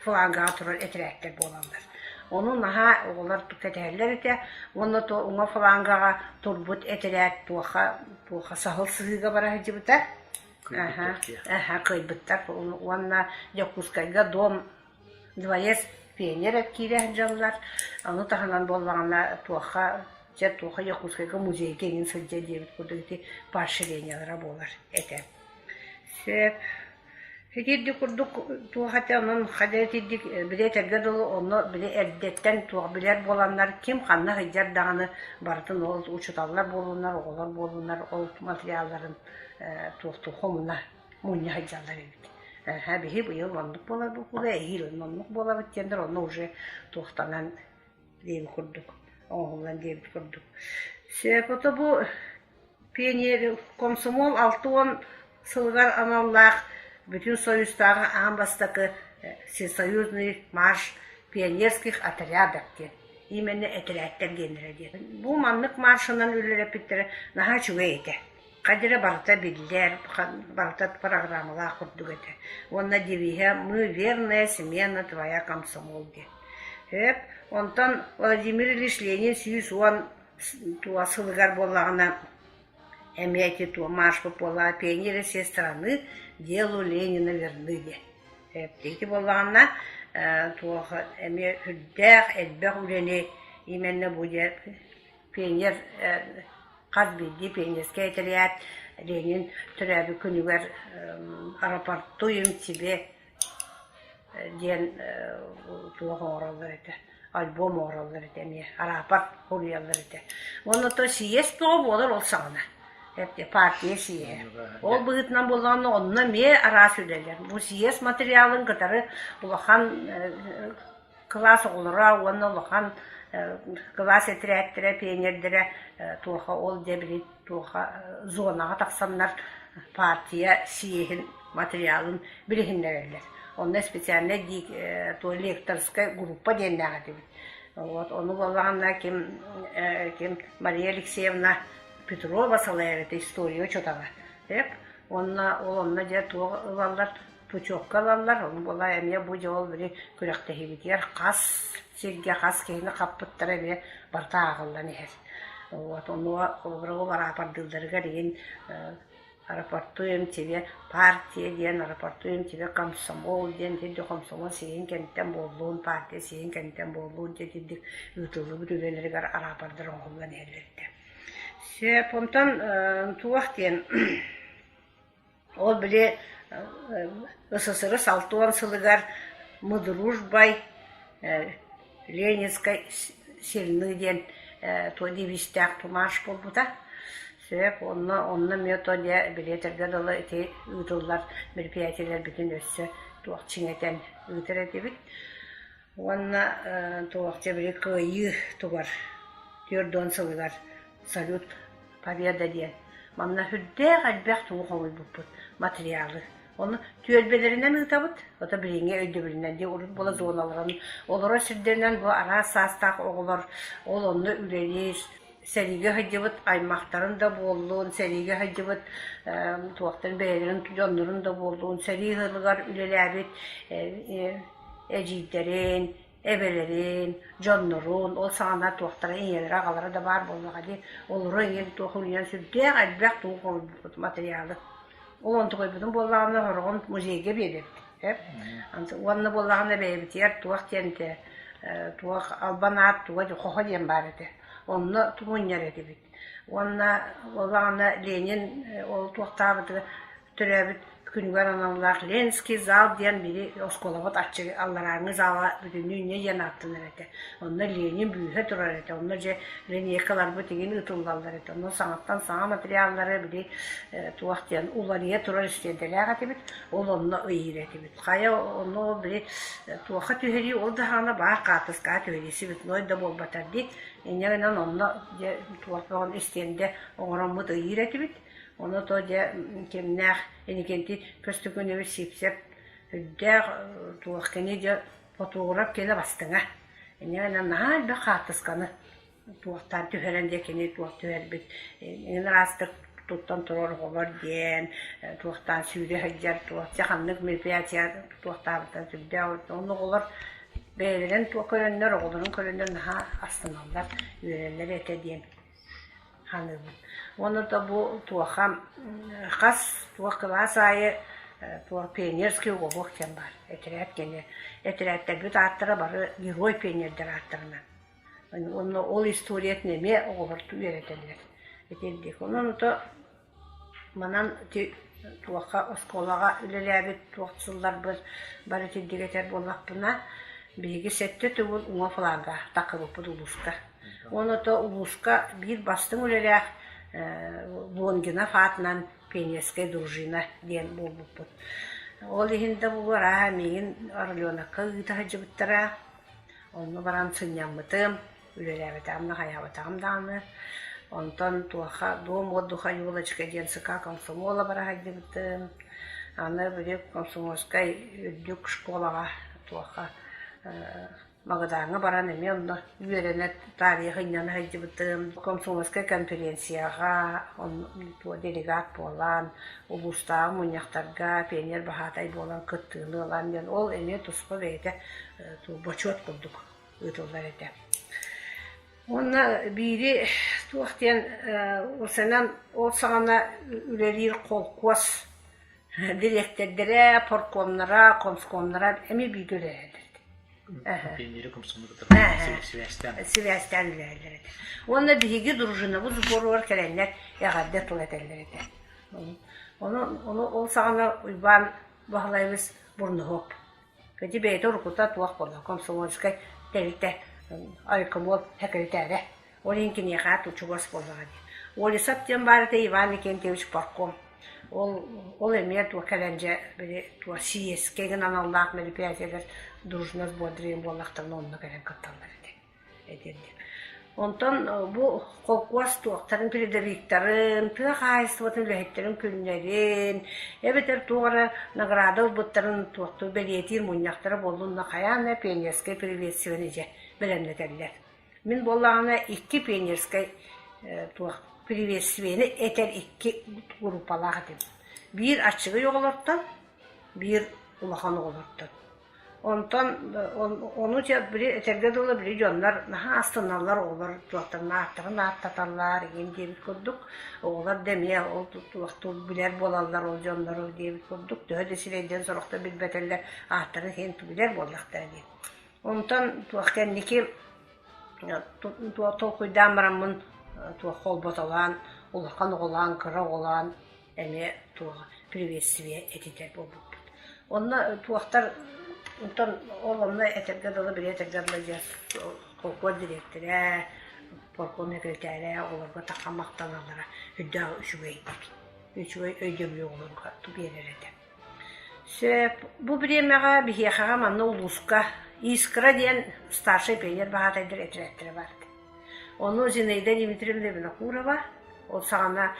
флангаҕа турар этэрээттэр буолаллар. Ону наһаа оҕолор кэтэһэллэр этэ уонна то уҥа флангаҕа турбут этэрээт туоха туоха саһыл сыһыыга бара сылдьыбыта. Аха, кыайбыттар уонна Дьокуускайга дом Дворец пионер киирэ сылдьаллар, ону таһынан буоллаҕына туохха дьэ туохха Якутскайга музейга иҥин сылдьа диэбит курдук ити поощрениелара буолар этэ. Сөп. Итирдик курдук туох этэ онон хадьа итирдик били этэргэ дылы онно били эрдэттэн туох билэр буоланнар ким ханна сылдьар даҕаны барытын ол учууталлар буоллуннар, оҕолор буоллуннар ол материалларын туохтуу хомуна мунньа сылдьаллар эбит. Эһээ биһи быйыл маннык буоларбыт буолуо, эһиил оннук буолабыт диэннэр онно уже туохтанан диэбит курдук, оҥоһуллан диэбит курдук. Сөп, ото бу пионер комсомол 60 сылыгар аналлаах Бүтүн Союзтааҕы аан бастакы Всесоюзный марш пионерских отрядов диэн именно этэрээттэр диэннэрэ диэн. Бу маннык маршынан үлэлэппиттэрэ наһаа үчүгэй этэ. Хадьыра барыта биллэр, барыта программалаах курдук этэ. Уонна девиһэ «Мы верная смена твоя комсомол» диэн. Сөп. Онтон Владимир Ильич Ленин 110 туо сылыгар буоллаҕына эмиэ ити туо маршпыт буоллаҕа «Пионеры всей страны делу Ленина верны» диэн. Сөп. Ити буоллаҕына туох эмиэ сүрдээх элбэх үлэни именно бу дьэ пионер хас биирдии пионерскай этэрээт Ленин төрөөбүт күнүгэр «Рапортуем тебе» диэн туох оҥороллор этэ, альбом оҥороллор этэ эмиэ, рапорт суруйаллар этэ. Уонна то сийиэс бөҕө буолар ол саҕана, партия сийиэһэ. Ол быһыытынан буоллаҕына онно эмиэ араас үлэлэр. Бу сийиэс материалын кытары улахан кылаас оҕолоро уонна улахан кылаас этэрээттэрэ, пионердэрэ туоха ол дьэ били туоха зонаҕа тахсаннар партия съеһин материалын билиһиннэрэллэр. Онно специальнай лекторскай группа диэннээх этибит. Вот ону буоллаҕына ким ким Мария Алексеевна Петрова салайар этэ история учуутала. Уонна ол онно дьэ туох ылаллар путевка ылаллар, ону буолла эмиэ бу дьол били күрэхтэһиибитигэр хас сиргэ хас киһини хаппыттара эмиэ барыта ааҕыллан иһэр. Вот онуо холобура ол араапардыылларыгар игин рапортуем тебе партия диэн, рапортуем тебе комсомол диэн итинник комсомол сиһин кэнниттэн буоллун, партия сиһин кэнниттэн буоллун диэн итинник ыытыллыбыт үлэлэригэр араапардар оҥоһуллан иһэллэр этэ. Сөп, онтон туох диэн Ол били СССР 60 сылыгар «Мы дружбой Ленинской сильны» диэн туо девизтээх тумаш буолбута. Сөп, онно онно эмиэ то дьэ билиэтэргэ дылы ити ыытыллар мероприятиелэрбитин өссө туох чиҥэтэн ыытар этибит. Уонна туох дьэ били кыайыы тугар 40 сылыгар салют Победа диэн. Манна сүрдээх элбэх тугу хомуйбуппут материалы. Ону түөлбэлэринэн ыытабыт, ото билиҥҥи өйдөбүлүнэн дии урут буола зоналарын олорор сирдэринэн бу араас саастаах оҕолор ол онно үлэлиир, сэриигэ сылдьыбыт аймахтарын да буоллун, сэриигэ сылдьыбыт туохтан бэйэлэрин дьоннорун да буоллун, сэрии сылыгар үлэлээбит эдьиийдэрин, эбэлэрин, дьоннорун, ол саҕана туохтара ийэлэрэ, аҕалара да баар буоллаҕа дии, олору эҥин туох үлүйэн сүрдээх элбэх тугу хомуйбуппут материалы. Ол онтукайбытын буоллаҕына сороҕун музейга биэрэбит эр. Уонна буоллаҕына бэйэбитигэр туох диэн этэ, туох албан аат туга хохо диэн баар этэ. Онно мунньар этибит. Уонна буоллаҕына Ленин ол туохтаабытыгар Төрөөбүт күнүгэр аналлаах Ленский зал диэн бири оскуолабыт аччыгый алларааҥҥы зала бүтүннүү инньэ диэн ааттанар этэ. Онно Ленин бүүһэ турар этэ. Онно дьэ линейкаларбыт игин ыытыллаллар этэ. Онно саҥаттан саҥа материаллары били туох диэн уларыйа турар истиэндэлээх этибит. Ол онно ыйыыр этибит. Хайа онно ол били туохха түһэрии ол да саҕана баар хаартыскаҕа түһэрии цветной да буолбатар дии. Инньэ гынан онно дьэ туох бөҕөнү истиэндэ оҥороммут ыйыыр этибит. Ону то дьэ кимнээх Иннокентий Көстөкүүнэбич Сивцев үрдээх туох кини дьэ фотограф киэнэ бастыҥа. Инньэ гынан наһаа элбэх хаартысканы туохтаан түһэрэн дьэ кини туох түһэрбит эҥин араастык туттан турар оҕолор диэн туохтаан сүүрэ сылдьар туох дьэ ханнык мероприятие туохтаабыттан сүрдээх онно оҕолор бэйэлэрин туох көрөннөр оҕолорун көрөннөр наһаа астыналлар үөрэллэр этэ диэн Ханыыбын. Уонна да бу туоха хас туох кылаас аайы туох пионерский уголок диэн баар. Этэрээт кини. Этэрээттэрбит ааттара бары герой пионердэр ааттарынан. Уонна ол историятын эмиэ оҕолор үөрэтэллэр. Итирдик. Онон ото Манан ити туохха оскуолаҕа үлэлээбит туох сылларбыт бары итирдик этэр буоллахпына, биһиги сэттэ төгүл уҥа фланга таххыбыппыт улууска. Уонна то улууска биир бастыҥ үлэлээх Лонгинов аатынан пионерская дружина диэн буолбуппут. Ол иһин да буолуо арааһа миигин Орленокка ыыта сылдьыбыттара. Онно баран сынньаммытым. Үлэлээбэтэҕим да хайаабатаҕым даҕаны. Онтон туохха «Дом отдыха Елочка» диэн СК комсомола бара сылдьыбытым. Аны били комсомольскай үрдүк школаҕа туохха Магадааҥҥа баран эмиэ онно үөрэнэ таарыйа сынньана сылдьыбытым. Комсомольскай конференцияҕа делегат буолан, улуустааҕы мунньахтарга пионер баһаатай буолан кыттыыны ылан диэн ол эмиэ туспа бэйэтэ бочуот курдук ыытыллар этэ. Уонна биири туох диэн уопсайынан ол саҕана үлэлиир холкуос дириэктэрдэрэ, парткомнара, комскомнара эмиэ бииргэ үлэлэһэллэр этэ. Пионеры комсомол кытары сибээстээн. Сибээстээн үлэлэһэллэр этэ. Уонна биһиги дружинабыт сборугар кэлэннэр эҕэрдэ тыл этэллэр этэ. Ону, ону ол саҕана Уйбаан Баһылайабыс Бурнуһуоп Ити бэйэтэ уруккута туох буолла, комсомольскай тэрилтэ райкомол сэкирэтээрэ. Ол иһин киниэхэ чугас буоллаҕа дии. Олесов диэн баар этэ Иван Викентьевич партком. Ол ол эмиэ туох кэлэн дьэ били туох сийиэскэ гын аналлаах мероприятиелар дружина сбордарын буоллахтарына онно кэлэн кытталлар этэ. Этирдим. Онтон бу холкуос туохтарын передовиктарын, тыа хаһаайыстыбатын үлэһиттэрин күннэрин, эбэтэр туох эрэ награда ылбыттарын туохтуу бэлиэтиир мунньахтара буоллунна хайаан да пионерскай приветствиены дьэ бэлэмнэтэллэр. Мин буоллаҕына икки пионерскай туох приветствиены этэр икки группалаах этим. Биир аччыгый оҕолортон, биир улахан оҕолортон. Онтон ону били этэргэ дылы били дьоннор наһаа астыналлар оҕолор туохтарын ааттарын ааттаталлар игин диэбит курдук оҕолор да эмиэ ол туохтуур билэр буолаллар ол дьоннору диэбит курдук төһө да сирэйдэрин сорохтор билбэтэллэр ааттарын иһин билэр буоллахтара дии. Онтон туох кэнники туох толкуйдаан бараммын туох холботолоон улахан оҕолоон кыра оҕолоон эмиэ туох приветствие этитэр буолбуппут. Онно туохтар онтон ол онно этэргэ дылы били этэргэ дылы дьэ холкуос дириэктэрэ, партком сэкирэтээрэ оҕолорго таха махтаналлара үрдээх үчүгэйдик үчүгэй өйдөбүлү оҕолорго биэрэр этэ. Сөп. Бу бириэмэҕэ биһиэхэҕэ манна улууска Искра диэн старшай пионер баһаатайдар этэрээттэрэ баар этэ. Ону Зинаида Дмитриевна Винокурова ол саҕана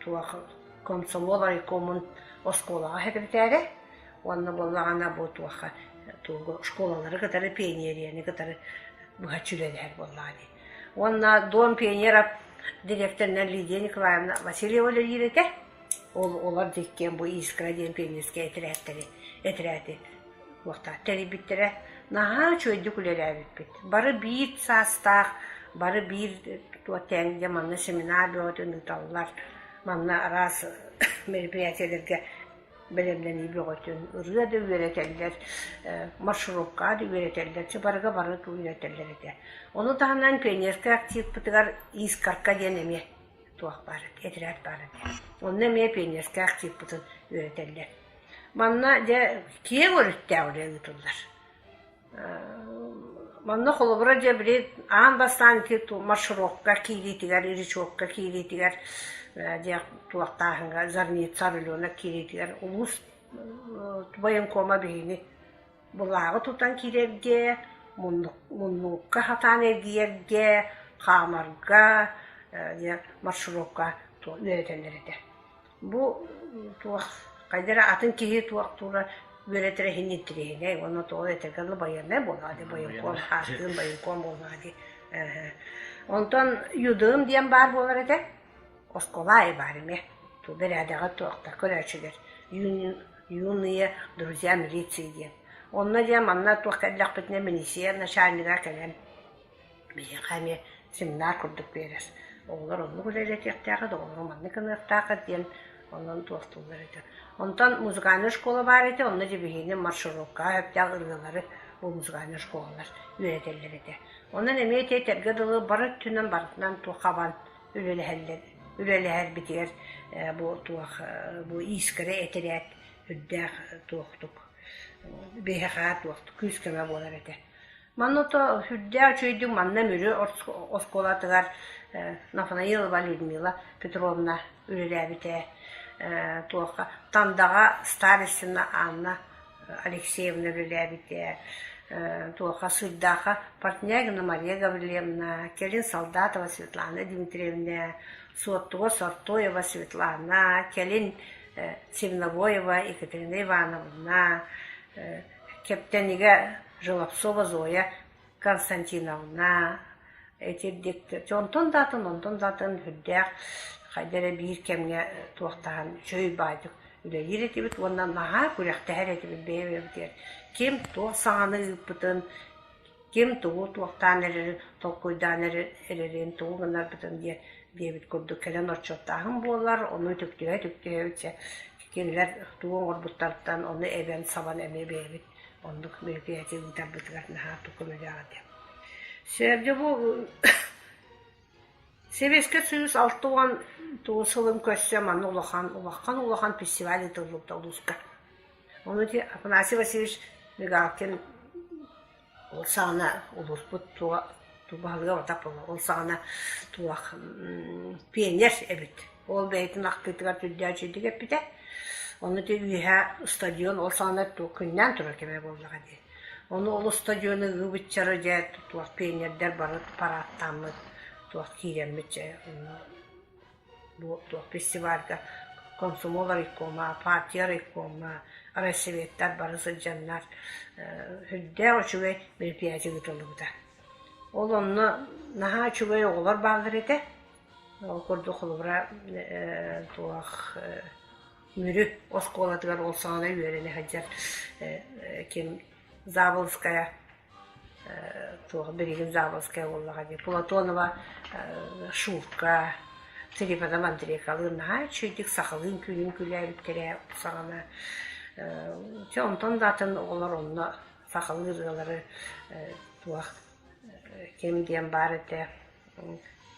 туох комсомол райкомун оскуолаҕа сэкирэтээрэ уонна буоллаҕына бу туохха школалары кытары пионерияны кытары быһаччы үлэлэһэр буоллаҕа дии. Уонна Дом пионеров дириэктэринэн Лидия Николаевна Васильева үлэлиир этэ. Ол олор дьиккиэн бу Искра диэн пионерскай этэрээттэри этэрээти туохтаах тэрийбиттэрэ. Наһаа үчүгэйдик үлэлээбиппит. Бары биир саастаах, бары биир туох тэҥ дьэ манна семинар бөҕөтүн ыыталлар. Манна араас мероприятиелэргэ бэлэмнэнии бөҕөтүн, ырыа да үөрэтэллэр, маршрутка да үөрэтэллэр, чэ барыга бары үөрэтэллэр этэ. Ону таһынан пионерскай активпытыгар Искорка диэн эмиэ туох баар этэ, этэрээт баар этэ. Онно эмиэ пионерскай активпытын үөрэтэллэр. Манна дьэ киэҥ өрүттээх үлэ ыытыллар. Манна холобура дьэ били аан бастаан ити маршрутка киириитигэр, речевка киириитигэр дьэ туохтааһыҥҥа Зарница Орленок киириитигэр улуус военкома биһигини былааҕы тутан киирэргэ, муннукка сатаан эргийэргэ, хаамарга дьэ маршрутка үөрэтэллэр этэ. Бу туох хайда эрэ атын киһи туохтуура үөрэтэрэ иһин интириэһинэй уонна тоҕо этэргэ дылы байыаннай буоллаҕа дии бойункуом ааттыын бойункуом буоллаҕа дии Онтон юдым диэн баар буолар этэ оскуола аайы баар эмиэ бэрээдэҕи туохтар көрөөччүлэр юные друзья милиции диэн онно диэн манна туох кэллэхпитинэ милиция начальнига кэлэн Биһиэхэ эмиэ семинар курдук биэрэр. Оҕолор оннук үлэлэтиэхтээххит, оҕолору маннык гыныахтааххыт диэн онон туохтууллар этэ. Онтон музыкальнай школа баар этэ, онно дьэ биһигини маршрукка сөптөөх ырыалары бу музыкальнай школалар үөрэтэллэр этэ. Онон эмиэ ити этэргэ дылы бары өттүнэн барытынан туох хабан үлэлэһэллэр үлэлэһэрбитигэр бу туох бу иискэрэ этэрээт үрдээх туохтук биһиэхэ туохтук күүс-көмө буолар этэ. Манна ото сүрдээх үчүгэйдик манна Мүрү оскуолатыгар Нафанаилова Людмила Петровна үлэлээбитэ. Туохха Тандаҕа Старостина Анна Алексеевна үлэлээбитэ. Туохха Сыырдаахха Портнягина Мария Гаврильевна, кэлин Солдатова Светлана Дмитриевна, Суоттуга Сортоева Светлана, кэлин Севнобоева Екатерина Ивановна. Кэптэнигэ Желобцова Зоя Константиновна итирдик онтон да атын, онтон да атын сүрдээх хайда эрэ биир кэмҥэ туохтаһан үчүгэй баайдык үлэлиир этибит уонна наһаа күрэхтэһэр этибит бэйэ-бэйэбитигэр ким туох саҥаны ыыппытын, ким тугу туохтаан эрэрин, толкуйдаан эрэрин, тугу гынарбытын диэн диэбит курдук кэлэн отчуоттааһын буолар, ону үтүктүһэ-үтүктүһэбит чэ кинилэр тугу оҥорбуттарыттан ону эбэн-сабан эмиэ бэйэбит оннук мероприятие ыытарбытыгар наһаа көмөлөөх этэ. Сэргэ бу Сэбиэскэй Союз 69 сылын көрсө манна улахан улахан улахан фестиваль ыытыллыбыта улууска. Ону ити Афанасий Васильевич Мигалкин ол саҕана улууспут туга баһылыга батах буолла. Ол саҕана туох пионер эбит. Ол бэйэтин ахтыытыгар түрдээх үчүгэйдик эппитэ. Ону ити үөһэ стадион ол саҕана күннээн турар кэмэ буоллаҕа дии. Ону ол стадиону ыыбыччары дьэ туох пионердэр бары параадтааммыт туох киирэммит дьэ онно бу туох фестивальга комсомол райкома, партия райкома, райсоветтар бары сылдьаннар сүрдээх үчүгэй мероприятие ыытыллыбыта. Ол онно наһаа үчүгэй оҕолор бааллар этэ. Ол курдук холобура туох Мүрү оскуолатыгар ол саҕана үөрэнэ сылдьар ким Заболоцкая туох билигин Заболоцкая буоллаҕа дии Платонова Шурка Трифонов Андрейкалыын наһаа үчүгэйдик сахалыы үҥкүүнү үҥкүүлээбиттэрэ саҕана дьэ онтон да атын оҕолор онно сахалыы ырыалары туох ким диэн баар этэ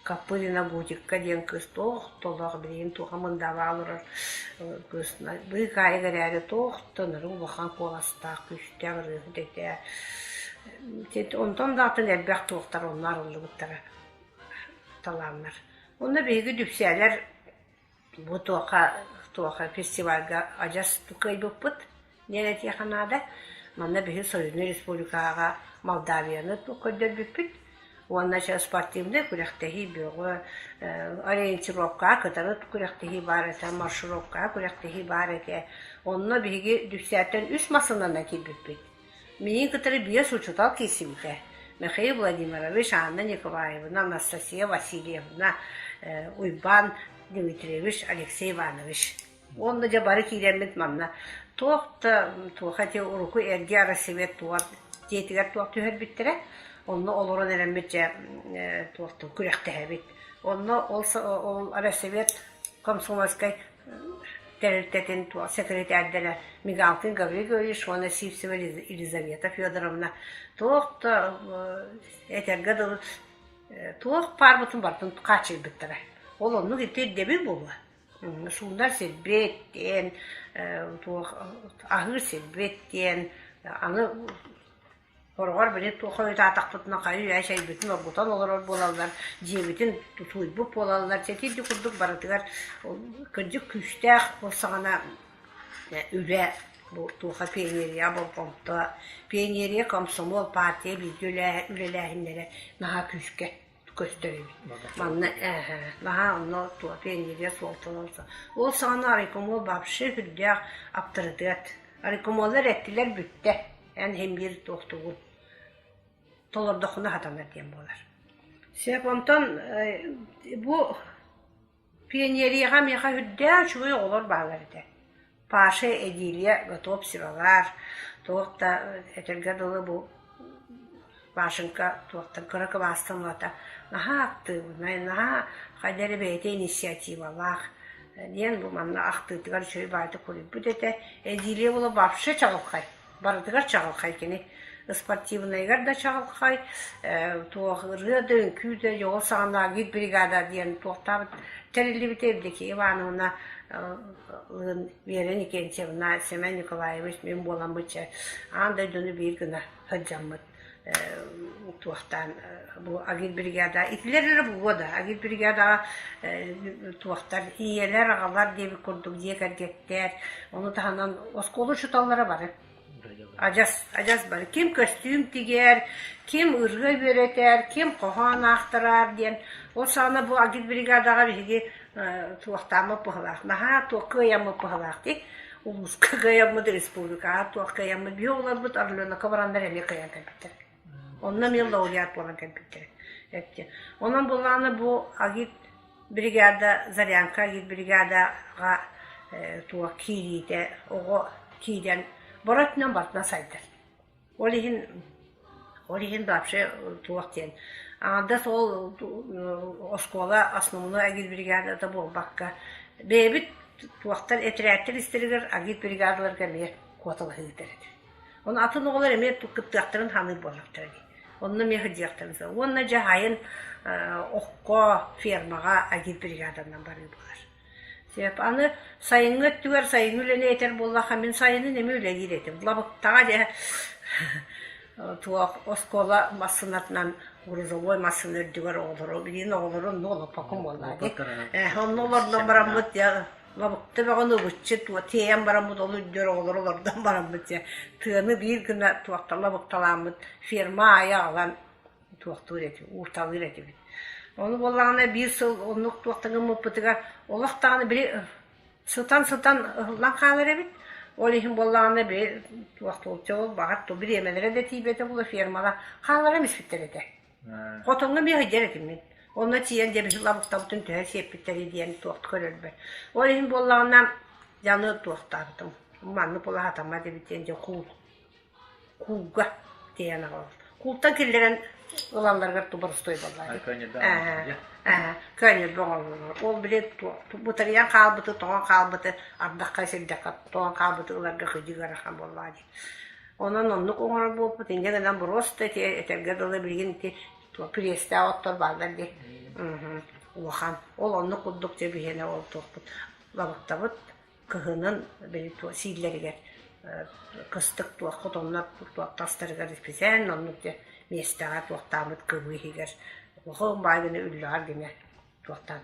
Копырина Гутикка диэн кыыс туох да олох билигин туоха мындаабаҕа олорор кыыс быыкаайык эрээри туох да ынырык улахан куоластаах күүстээх ырыаһыт этэ. Онтон да атын элбэх туохтар онно арыллыбыттара талааннар. Онно биһиги дүпсээлэр Бу туоха туоха фестивальга адьас кыайбыппыт диэн этиэхэ наада. Манна биһи Союзнай республикаҕа Молдавияны көрдөрбүппүт уонна чэ спортивнай күрэхтэһии бөҕө, ориентировкаҕа кытары күрэхтэһии баар этэ, маршировкаҕа күрэхтэһии баар этэ. Онно биһиги Дүпсээттэн үс массыынанан киирбиппит. Миигин кытары биэс учуутал киирсибитэ: Михаил Владимирович, Анна Николаевна, Анастасия Васильевна, Уйбаан Дмитриевич, Алексей Иванович. Уонна дьэ бары киирэммит манна туох да туох эти урукку эргэ Россия туох дьиэтигэр туох түһэрбиттэрэ, онно олорон эрэммит дьэ туохтан күрэхтэһэбит. Онно ол ол Россия комсомольскай тэрилтэтин сэкирэтээрдэрэ Мигалкин Гаврил Григорьевич уонна Сивцева Елизавета Федоровна туох да этэргэ дылы туох баарбытын барытын хааччыйбыттара. Ол оннук ити ирдэбил буолуо. Суунар сирбит диэн, туох аһыыр сирбит диэн, аны Хороҕор били туох хойутаатахпытына хайы-үйэ чэйбитин оргутан олорор буолаллар, дьиэбитин тутуйбут буолаллар. Дьэ ити курдук барытыгар кырдьык күүстээх ол саҕана үлэ бу туоха пионерия болҕомто, пионерия, комсомол, партия бииргэ үлэлээһиннэрэ наһаа күүскэ көстөр эбит. Манна ээ наһаа онно туох пионерия суолталанса. Ол саҕана райкомол вообще сүрдээх аптарытыат. Райкомоллар эттилэр бүттэ. Эн иһин биир туохтуугун толордоххуна сатанар диэн буолар. Сөп, онтон бу пионерияҕа миэхэ үрдээх үчүгэй оҕолор бааллар этэ. Паша, Эдилия Готовцевалар, туох да этэргэ дылы бу Пашенька туохтан кыра кылаастан улата наһаа актыыбынай, наһаа хайда эрэ бэйэтэ инициативалаах диэн бу манна ахтыытыгар үчүгэй баайдык суруйбут этэ. Эдилия буола вообще чаҕылхай. Барытыгар чаҕылхай кини. Спортивнайыгар да чаҕылхай, туох ырыа да, үҥкүү да, дьоҕус саҕана агитбригада диэн туохтаабыт тэриллибитэ Евдокия Ивановна Вера Никентьевна, Семен Николаевич мин буоламмыт чэ аан дойдуну биир гына сылдьаммыт туохтаан бу агитбригада итилэр эрэ буолуо да агитбригадаҕа туохтар ийэлэр аҕалар диэбит курдук дьиэ кэргэттэр ону таһынан оскуола учууталлара бары адьас адьас бары ким көстүүм тигэр ким ырыа үөрэтэр ким хоһоон аахтарар диэн ол саҕана бу агитбригадаҕа биһиги туохтааммыт быһылаах наһаа туох кыайаммыт быһылаах дии. Улууска кыайаммыт, республикаҕа туох кыайаммыт, биһи оҕолорбут Орленокка бараннар эмиэ кыайан кэлбиттэр. Онно эмиэ лауреат буолан кэлбиттэрэ. Эттэ. Онон буоллаҕына бу агит бригада, Зарянка агит бригадаҕа туох киириитэ оҕо киирэн бары өттүнэн барытынан сайдар. Ол иһин ол иһин вообще туох диэн аҥардас ол оскуола основной агитбригадата буолбакка бэйэбит туохтар этэрээттэр истэригэр агитбригадаларга эмиэ куоталаһыытар этэ. Ону атын оҕолор эмиэ кыттыахтарын саныыр буоллахтара дии. Онно эмиэ сылдьыахтарын сөп. Уонна дьэ сайын окко фермаҕа агитбригаданан барыы буолар. Сөп. Аны сайыҥҥы өттүгэр сайыҥҥы үлэни этэр буоллахха, мин сайынын эмиэ үлэлиир этим. Лабыктаҕа дьэ туох оскуола массыынатынан грузовой массыына үрдүгэр оҕолору, билигин оҕолору онно олоппоккун буоллаа дии. Онно олордон бараммыт дьэ лабыкта бөҕөнү ыбыччы тиэйэн бараммыт ол үрдүгэр оҕолору олордон бараммыт дьэ тыаны биир гына туохтан лабыкталааммыт ферма аайы аҕалан туохтуур этим, уурталыыр этибит. Ону буоллаҕына биир сыл оннук туохта гыммыппытыгар олох даҕаны били сытан-сытан ыһыллан хаалар эбит. Ол иһин буоллаҕына били туохтуолча ол баҕар ту бириэмэлэрэ да тиийбэтэ буолуо фермаҕа хаалларан испиттэр этэ. Хотоҥҥо эмиэ сылдьар этим мин. Онно тиийэн дьэ биһи лабыктабытын төһө сиэппиттэрий диэн туохту көрөрбөр. Ол иһин буоллаҕына дьэ туохтаабытым. Маннык буола сатаммат эбит диэн дьэ куул куулга тиэйэн аҕалабыт. Куултан киллэрэн ылалларыгар тубарыстой буоллаа дии. Көөнньөрбө оҥороллор. Ол били бытарыйан хаалбыты, тоҥон хаалбыты, ардахха сирдэххэ тоҥон хаалбыты ыларга кыдьык ыарахан буоллаҕа дии. Онон оннук оҥорор буолбут. Инньэ гынан боруоста ити этэргэ дылы билигин ити пириэстээх оттор бааллар дии. Улахан. Ол оннук курдук дьэ биһиэнэ ол туохпут лабыктабыт кыһынын били сииллэригэр кыстык туох хотоннор туох тастарыгар исписээн оннук дьэ миэстэҕэ туохтаабыт кыбыы иһигэр улахан баай гына үллэҕэр гинэ туохтаан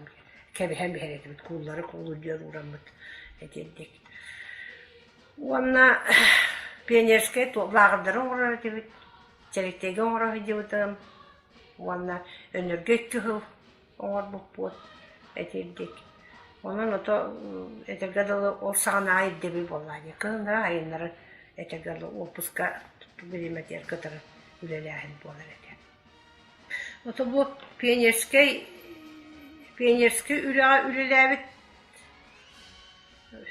кэбиһэн биһэр этибит кууллары куулу диэн уураммыт этирдик уонна пионерскай лааҕырдары оҥорор этибит Чэриктэйгэ оҥоро сылдьыбытым уонна Өнөргө икки сыл оҥорбуппут этирдик. Онон ото этэргэ дылы ол саҕанааҕы ирдэбил буоллаҕа дии. Кыһыннары айаннары этэргэ дылы уоппуска бириэмэтигэр кытары үлэлээһин буолар этэ. Ото бу пионерскай пионерскай үлэҕэ үлэлээбит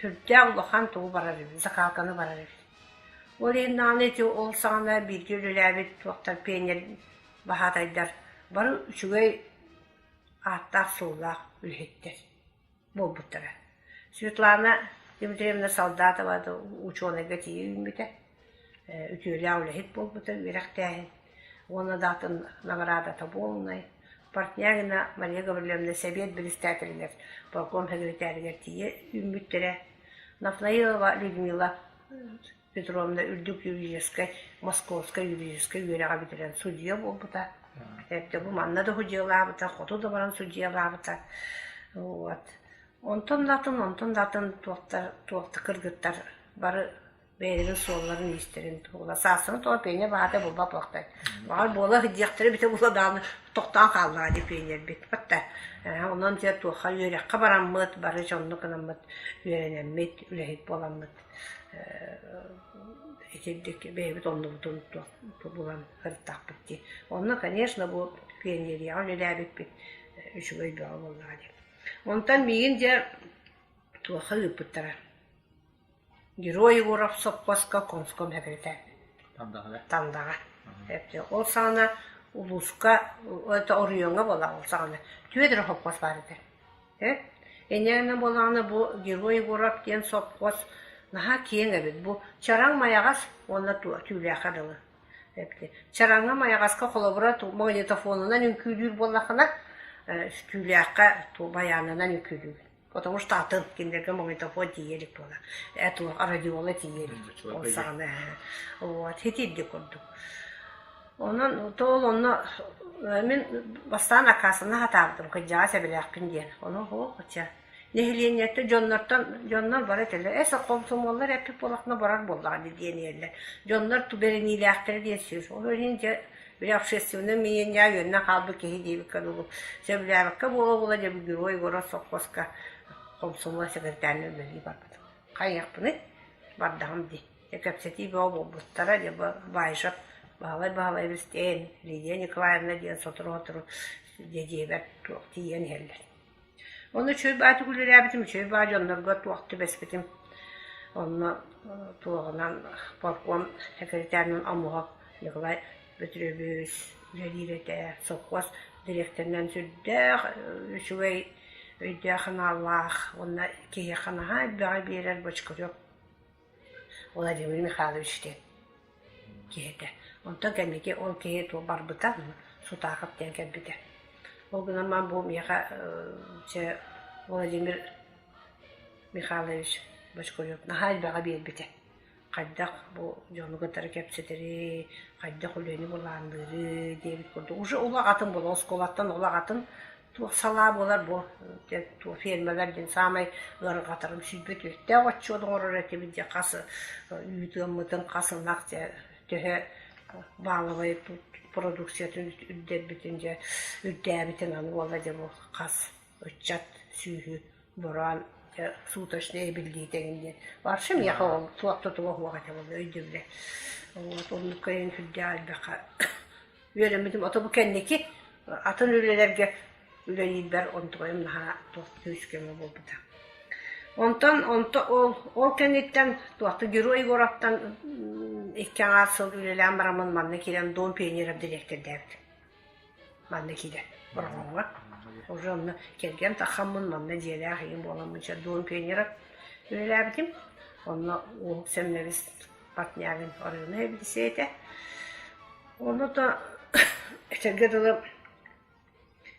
сүрдээх улахан тугу барар эбит, закалканы барар эбит. Ол иһин даҕаны ити ол саҕана бииргэ үлэлээбит туохтар пионер баһаатайдар бары үчүгэй ааттаах-суоллаах үлэһиттэр буолбуттара. Светлана Дмитриевна Солдатова учуонайга тиийэ үүммүтэ, үтүөлээх үлэһит буолбута, үөрэхтээһин уонна да атын наҕараадата буолунай. Портнягина Мария Гаврильевна сэбиэт председателигэр, полком сэкирэтээригэр тиийэ үүммүттэрэ. Нафнаилова Людмила Петровна үрдүк юридическай, Московскай юридическай үөрэҕи бүтэрэн судьуйа буолбута. Эптэ бу манна да судьуйалаабыта, хоту да баран судьуйалаабыта. Вот. Онтон да атын, онтон да атын туохтар, туохта кыргыттар бары бэйэлэрин суолларын-иистэрин туһула. Саастарын тоҕо пионер баата булбат буолахтай. Баҕар буола сылдьыахтара эбитэ буолла даҕаны тохтоон хааллаҕа дии пионербит. Батта. Онон дьэ туохха үөрэххэ бараммыт, бары дьоннук гынаммыт, үөрэнэммит, үлэһит буоламмыт итирдик бэйэбит оннубутун булан сырыттахпыт дии. Онно, конечно, бу пионерияҕа үлэлээбиппит үчүгэй бөҕө буоллаҕа дии. Онтон миигин дьэ туохха ыыппыттара? Герой Егоров сопхуоска комском сэкирэтээр. Тандаҕа. Тандаҕа. Ол саҕана улууска, это оройуоҥҥа буолла ол саҕана түөрт эрэ сопхуос баар этэ. Инньэ буоллаҕына бу Герой Егоров диэн сопхуос наһаа киэҥ эбит. Бу Чараҥ Майаҕас уонна Түүлээххэ дылы. Чараҥҥа Майаҕаска холобура магнитофонунан үҥкүүлүүр буоллаххына, Түүлээххэ байаанынан үҥкүүлүүгүн. Потому что атын кинилэргэ магнитофон тиийэ илик буолар. Радиола тиийэ илик. Ол саҕана вот итирдик курдук. Онон то ол онно мин бастаан аккаастана сатаабытым, кырдьаҕас эбэлээхпин диэн. Ону оһуох нэһилиэнньэттэн дьоннортон дьоннор бары этэллэр ээ хомсомуоллар эппит буоллаххына барар буоллаҕа дии диэн иһэллэр. Дьоннор бэриниилээхтэрэ диэн сүр. Ол иһин дьэ били общественнай мнение үөннэн хаалбыт киһи диэбиккэ дылы сөбүлээбэккэ буола-буола дьэ Герой город совхозка хомсомуол сэкирэтээринэн үлэлии барбытым. Хайыахпыный? бардаҕым дии. Дьэ кэпсэтии бөҕө буолбуттара, дьэ Баишев Баһылай Баһылайабыс диэн, Лидия Николаевна диэн сотору-сотору дьэ дьиэбэр туох тиийэн иһэллэр. Ону үчүгэй баҕайытык үлэлээбитим, үчүгэй баҕайы дьоннорго туох түбэспитим. Онно туоҕунан парком сэкирэтээринэн Омуһов Николай Петрович үлэлиир этэ. Сопхуос дириэктэринэн сүрдээх үчүгэй өйдөөх-санаалаах уонна киһиэхэ наһаа элбэҕи биэрэр Бочкарев Владимир Михайлович диэн киһи этэ. Онтон кэнники ол киһи туох барбыта, Сутаахап диэн кэлбитэ. Ол гынан баран бу миэхэ чэ Владимир Михайлович Бочкарев наһаа элбэҕи биэрбитэ. Хайдах бу дьону кытары кэпсэтэри, хайдах үлэни былаанныыры диэбит курдук. Уже олох атын буолла, оскуолаттан олох атын туох салаа буолар бу туох фермалар диэн саамай ыарырҕатарым сүүрбэт үөттээх отчуот оҥорор этибит дьэ хас үүт ыаммытын хас ынах дьэ төһө баалабай продукциятын үрдэрбитин дьэ үрдээбитин аны буолла дьэ бу хас ыччат сүүһү бороон дьэ суточная эбиллиитэ эҥин диэн вообще миэхэ ол туох да туга суох этэ буолла өйдөбүлэ вот оннукка иһин сүрдээх элбэххэ Үөрэммитим ото бу кэнники атын үлэлэргэ үлэлиирбэр онтугайым наһаа туох күүс-көмө буолбута. Онтон онто ол ол кэнниттэн туохта Герой Егоровтан икки аҥаар сыл үлэлээн бараммын манна киирэн Дом пионеров дириэктэрдээбитим. Манна киирэн Бороҕоҥҥо. Уже онно кэргэн таххаммын манна дьиэлээх ийэм буоламмын чэ Дом пионеров үлэлээбитим. Онно Уоһук Сэмнэбис Портнягин оройуона эбидисэ этэ. Ону да этэргэ дылы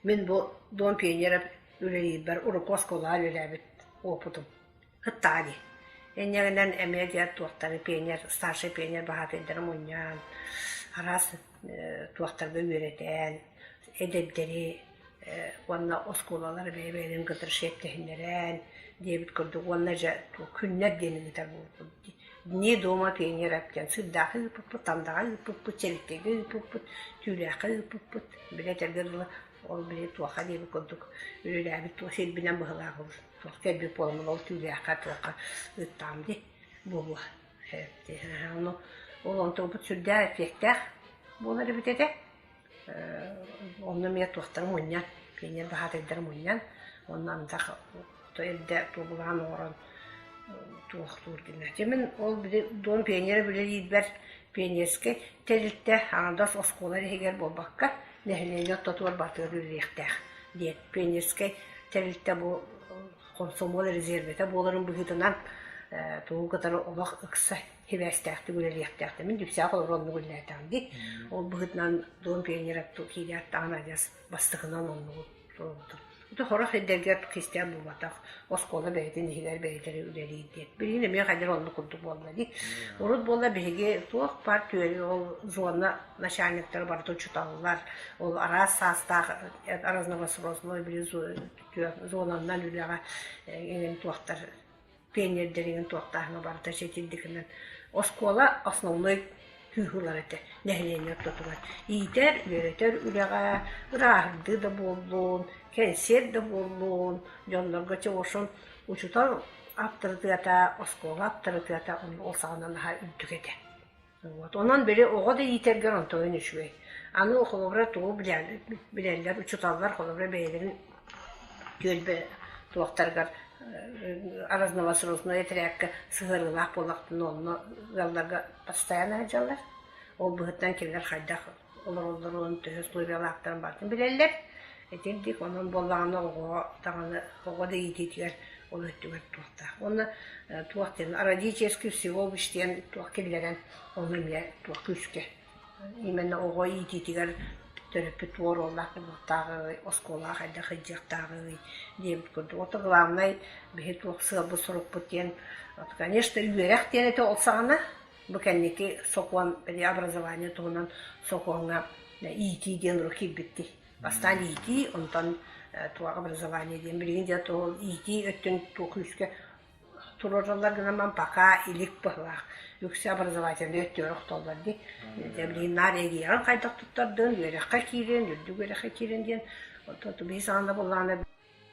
мин бу Дом пионеров үлэлиирбэр урукку оскуолаҕа үлэлээбит уопутум кыттаҕа дии. Инньэ эмиэ диэн туохтары пионер, старший пионер баһаатайдары мунньан, араас туохтарга үөрэтэн, эдэрдэри уонна оскуолалар бэйэ-бэйэлэрин кытары шефтэһиннэрэн диэбит курдук уонна дьэ күннэр диэни ыытар буолбут дии. Дни дома пионеров диэн Сырдаахы ыыппыппыт, Тандаҕа ыыппыппыт, Чэриктэйгэ ыыппыппыт, Түүлээххэ ыыппыппыт. Били этэргэ дылы ол били туохха диэбит курдук үлэлээбит туох сирбинэн быһылаах туох кэлбит буоламмын ол Түүлээххэ туохха ыыттаҕым дии буолуо. Ону ол онтубут сүрдээх эффектээх буолар эбит этэ. Онно эмиэ туохтары мунньан, пионер баһаатайдары мунньан, уонна антах эрдэ туобулаан оҥорон туохтуур гына. Дьэ мин ол били Дом пионера үлэлиирбэр пионерскай тэрилтэ аҥардас оскуола иһигэр буолбакка, нэһилиэнньэ ортотугар барытыгар үлэлиэхтээх диэн. Пионерскай тэрилтэ бу хомсомуол резервэтэ буоларын быһыытынан тугу кытары олох ыкса сибээстээхтик үлэлиэхтээхтэр. Мин Дүпсээх олорон оннук үлэлээтэҕим дии. Ол быһыытынан Дом пионеров киирээт даҕаны адьас бастакынан оннугу туруорбутум. Ити сорох сирдэргэ кистээн буолбатах, оскуола бэйэтин иһигэр бэйэтэ үлэлиир диэн. Билигин эмиэ хайдах оннук курдук буолла дии. Урут буолла биһиги туох баар түөрү ол зона начальниктара барыта учуталлар, ол араас саастаах разновозрастной били зонаннан үлэҕэ эҥин туохтар пионердэригин туохтааһыҥа барыта ситирдикинэн оскуола основной күүһү ылар этэ нэһилиэнньэ ортотугар иитэр үөрэтэр үлэҕэ ырааһырдыы да буоллун кэнсиэр да буоллун дьоннорго чоҕушун учуутал аптарытыата оскуола аптарытыата ол саҕана наһаа үрдүк этэ. Вот. Онон били оҕо да иитэргэр онтугун үчүгэй. Аны холобура тугу билэллэр учууталлар холобура бэйэлэрин түөлбэ туохтарыгар разновозрастной этэрээккэ сыһыарыылаах буоллахтарына онно ыалларга постоянно сылдьаллар. Ол быһыттан кинилэр хайдах олороллорун, төһө условиялаахтарын барытын билэллэр. Итинник онон буоллаҕына оҕоҕо даҕаны оҕо да иитиитигэр ол өттүгэр туохтаах. Уонна туох диэн родительский всеобщий диэн туох киллэрэн ону эмиэ туох күүскэ именно оҕо иитиитигэр төрөппүт туох оруоллаах буолуохтааҕый, оскуолаҕа хайдах сылдьыахтааҕый диэбит курдук. Ото главнай биһи туох сыалбыт-сорукпут диэн конечно үөрэх диэн этэ ол саҕана Бу кэнники сокуон, били образование туһунан сокуоҥҥа иитии диэн урут киирбиттий. Бастаан иитии, онтон туох образование диэн. Билигин дьэ ол иитии өттүн туох күүскэ туруораллар гынан пока илик быһылаах. Үксэ образовательнай өттүгэр охтоллор дии. Дьэ билигин наар эгиэҕин хайдах туттардын, үөрэххэ киирин, үрдүк үөрэххэ киирин диэн. Оттон биһи саҕана буоллаҕына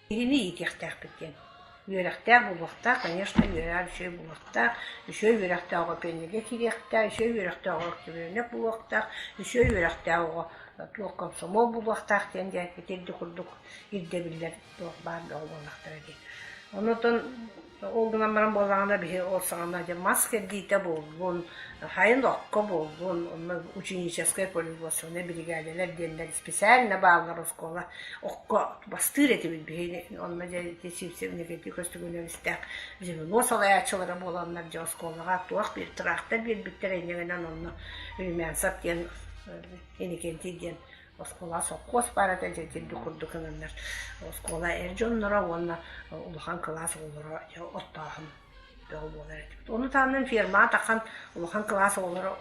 Биһини иитиэхтээхпит диэн. Үөрэхтээх буолуохтаах, конечно, үөрэҕэр үчүгэй буолуохтаах, үчүгэй үөрэхтээх оҕо пионерга киириэхтээх, үчүгэй үөрэхтээх оҕо октябренок буолуохтаах, үчүгэй үөрэхтээх оҕо туох комсомол буолуохтаах диэн дьэ итирдик курдук ирдэбиллэр туох баар бөҕө буоллахтара дии. Онутун ол гынан баран буоллаҕына биһи ол саҕана дьэ мас кэрдиитэ буоллун, хайын окко буоллун, онно ученическай производственнай биригээдэлэр диэннэр специально бааллар оскуола окко бастыыр этибит биһи онно дьэ ити Сивцев Никитий Көстүгүнэбистээх звено салайааччылара буоланнар дьэ оскуолаҕа туох биир тыраахтар биэрбиттэр инньэ онно Румянцев диэн Иннокентий диэн оскуола сопхуос баар этэ дьэ итинник курдук гынаннар оскуола эр дьонноро уонна улахан кылаас оҕолоро дьэ оттооһун бөҕө буолар этибит. Ону таһынан фермаҕа тахсан улахан кылаас оҕолоро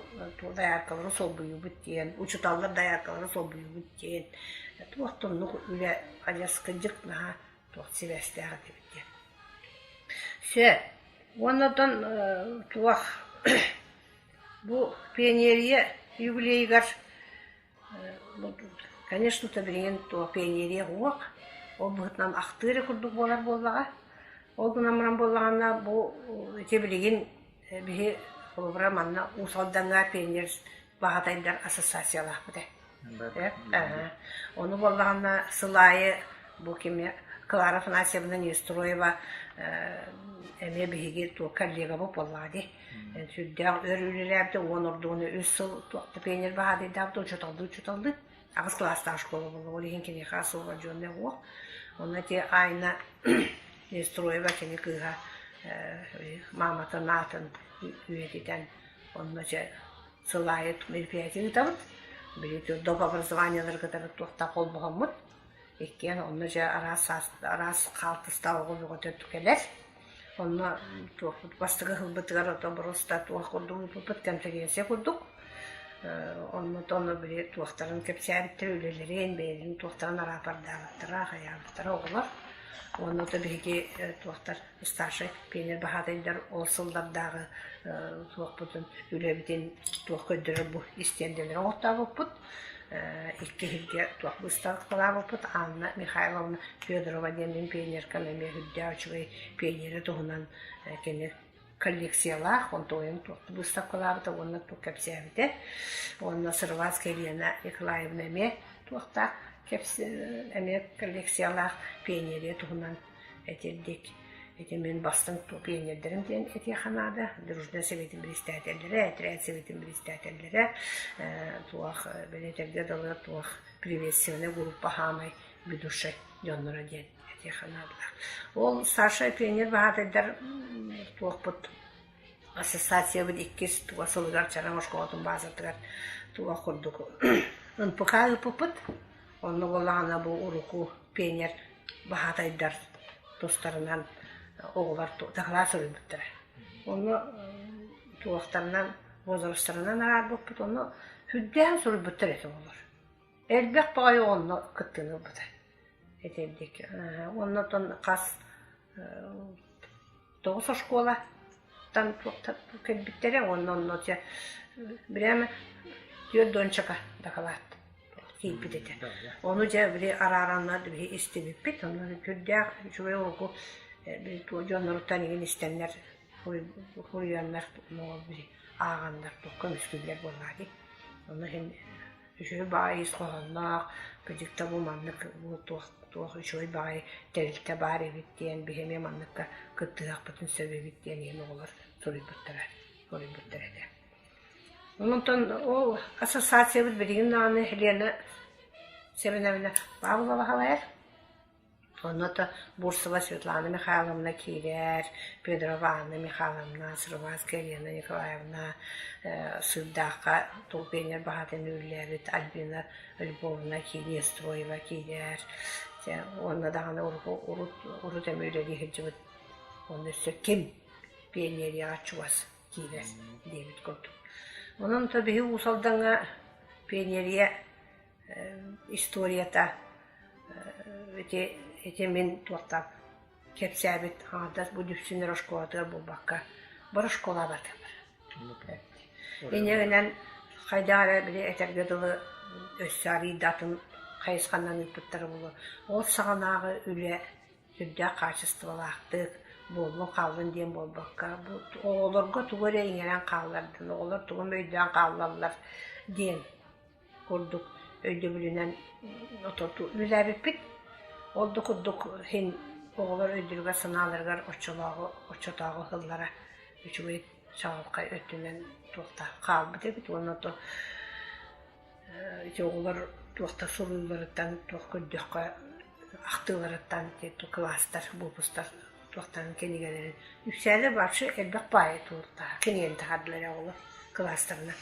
дояркалары солбуйубут диэн, учууталлар дояркалары солбуйубут диэн туох да оннук үлэ адьас кырдьык наһаа туох сибээстээх этибит диэн. Сөп. Уонна оттон туох бу пионерия юбилейыгар Конечно, билигин туох пионерия уох, ол быһыытынан ахтыы эрэ курдук буолар буоллаҕа. Ол гынан баран буоллаҕына бу ити билигин биһи холобура манна Уус Алдаҥҥа пионер баһаатайдар ассоциациялаахпыт ээ. Ону буоллаҕына сыл аайы бу кими Клара Афанасьевна Неустроева эмиэ биһиги туох коллегабыт буоллаҕа дии. Сүрдээх өр үлэлээбитэ, уон ордугуна үс сыл туох пионер баһаатайдаабыта, учууталлыы учууталлыы. Аҕыс кылаастаах школа буолла, ол иһин киниэхэ освобожденный уох. Онно ити Айна Нестроева кини кыыһа мааматын аатын үйэтитэн онно дьэ сыл аайы мероприятие ыытабыт. Били доп образованиелары кытары туохтаах холбоһоммут. Иккиэн онно дьэ араас араас хаалтыстаах оҕо бөҕөтө кэлэр. Онно туохпут бастакы ыһылбытыгар ото боруоста туох курдук ыыппыппыт конференция курдук. Онно онно били туохтарын кэпсээбиттэр үлэлэрин, бэйэлэрин туохтарын араапардаабыттара, хайаабыттара оҕолор. Уонна ото биһиги туохтар старшай пионер баһаатайдар ол сыллардааҕы туохпутун үлэбитин туох көрдөрөр бу истиэндэлэри оҥортообуппут. Икки иһиргэ туох быыстапкалаабыппыт Анна Михайловна Федорова диэн мин пионеркам эмиэ үрдээх үчүгэй пионеры туһунан кини коллекциялаах, онтуойун туох быыстапкалаабыта уонна туох кэпсээбитэ. Уонна Сырватская Елена Николаевна эмиэ туохтаах эмиэ коллекциялаах пионерия туһунан этирдик. Ити мин бастыҥ пионердэрим диэн этиэххэ наада. Дружина сэбиэтин бириэстээтэллэрэ, этэрээт сэбиэтин бириэстээтэллэрэ, туох бэлиэтэргэ дылы туох приветственная группа хаамай ведущай дьонноро диэн этиэххэ наадалаах. Ол старшай пионер баһаатайдар туохпут ассоциациябыт иккис туга сылыгар Чараҥ оскуолатын баазатыгар туох курдук НПК ыыппыппыт. Онно буоллаҕына бу урукку пионер баһаатайдар тустарынан оҕолор дакылаат суруйбуттара. Онно туохтарынан возрастарынан араарбыппыт, онно сүрдээх суруйбуттар этэ оҕолор. Элбэх баҕайы онно кыттыыны ылбыта. Этэрдик. Онно оттон хас тоҕус оскуолаттан кэлбиттэрэ уонна онно дьэ прямо түөрт уончака дакылаат киирбит этэ. Ону дьэ били араараннар биһи истибиппит, онно сүрдээх үчүгэй урукку дьонноруттан игин истэннэр суруйаннар били ааҕаннар көмүскүүллэр буоллаҕа дии. Онно иһин Үчүгэй баҕайы ис хоһоонноох, кырдьык да бу маннык бу туох туох үчүгэй баҕайы тэрилтэ баар эбит диэн биһи эмиэ манныкка кыттыһыахпытын сөп эбит диэн иһин оҕолор суруйбуттара суруйбуттар этэ. Онтон ол ассоциациябыт билигин даҕаны Лена Семеновна Павлова салайар. Онно то Бурцева Светлана Михайловна киирэр, Федорова Анна Михайловна, Сырватская Елена Николаевна, Сыырдаахха пионер баһаатын үлэлээбит Альбина Львовна Нестроева киирэр. Дьэ уонна даҕаны урут урут эмиэ үлэлии сылдьыбыт уонна өссө ким пионерияҕа чугас киирэр диэбит курдук. Онон то биһи Уус Алдаҥҥа пионерия историята ити ити мин туохтан кэпсээбит аҥардас бу Дүпсүннэр оскуолатыгар буолбакка бары школа бардылар. Инньэ хайдах эрэ били этэргэ дылы өссө арыйда атын хайысханан ыыппыттара буолуо. Ол саҕанааҕы үлэ. Сүрдээх хаачыстыбалаахтык буоллун хааллын диэн буолбакка, бу оҕолорго тугу эрэ иҥэрэн хааллардын, оҕолор тугу эмэ өйдөөн хааллаллар диэн курдук өйдөбүлүнэн үлэлээбиппит. Ол да курдук иһин оҕолор өйдөрүгэр-санааларыгар оччолооҕу оччотооҕу сыллара үчүгэй чаҕылхай өттүнэн туохтаах хаалбыт эбит уонна то ити оҕолор туохта суруйууларыттан туох көрдөххө ахтыыларыттан кылаастар выпустар туохтарын кинигэлэрин үксээлэр вообще элбэх баайы тууртаах кинигэни таһаардылар оҕолор кылаастарынан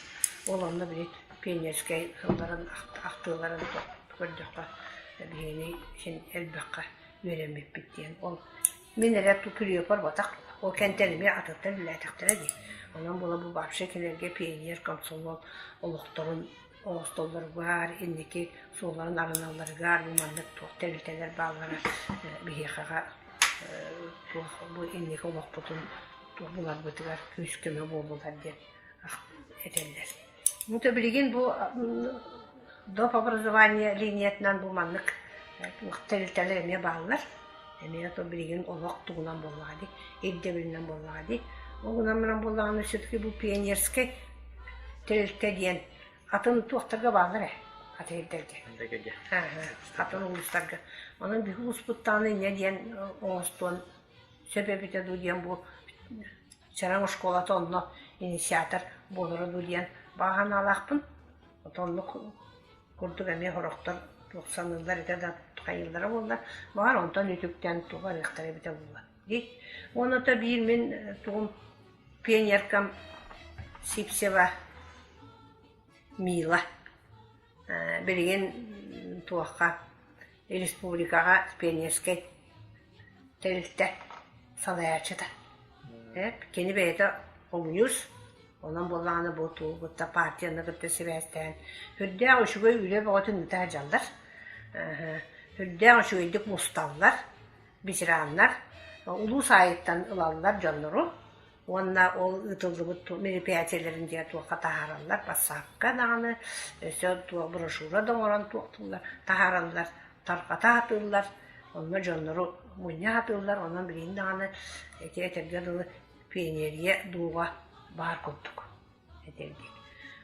ол онно били пионерскай сылларын ахтыыларын көрдөххө биһигини син элбэххэ үөрэммиппит диэн ол Мин эрэ күрүөпэр батах, ол кэнтэн эмиэ атыттар үлэлээтэхтэрэ дии. Онон буола бу вообще кинилэргэ пионер, комсомол олохторун оҥостоллоругар, инники суолларын арыналларыгар бу маннык туох тэрилтэлэр бааллара биһиэхэҕэ туох бу инники олохпутун туох буларбытыгар күүс-көмө буоллулар диэн этэллэр. Ну то билигин бу доп образование линиятынан бу маннык туох тэрилтэлэр эмиэ бааллар. Эмиэ то билигин олох тугунан буоллаҕа дии, ирдэбилинэн буоллаҕа дии. Ол гынан баран буоллаҕына все-таки бу пионерскай тэрилтэ диэн атын туохтарга бааллар ээ атын ирдэргэ. Атын улуустарга. Онон биһи улууспут даҕаны инньэ диэн оҥостуон сөп эбитэ дуу диэн бу Чараҥ оскуолата онно инициатор буолара дуу диэн баҕа санаалаахпын. Оннук курдук эмиэ сорохтор туох саныыллар этэ да хайыыллара буолла. Баҕар онтон үтүктэн тугу барыахтара эбитэ буолла дии. Уонна то биир мин тугум пионеркам Сипсева Мила билигин туохха республикаҕа пионерскай тэрилтэ салайааччыта. Кини бэйэтэ хомуньуус, онон буоллаҕына бу тугу кытта партияны кытта сибээстээн сүрдээх үчүгэй үлэ бөҕөтүн ыыта сылдьаллар. Сүрдээх үчүгэйдик мусталлар, ветераннар улуус аайыттан ылаллар дьоннору уонна ол ыытыллыбыт мероприятиелэрин дьэ туохха таһаараллар, бассаапка даҕаны, өссө туох брошюра да оҥорон туохтууллар, таһаараллар, тарҕата сатыыллар, онно дьоннору мунньа сатыыллар, онон билигин даҕаны ити этэргэ дылы пионерия дууҕа баар курдук этэрдик.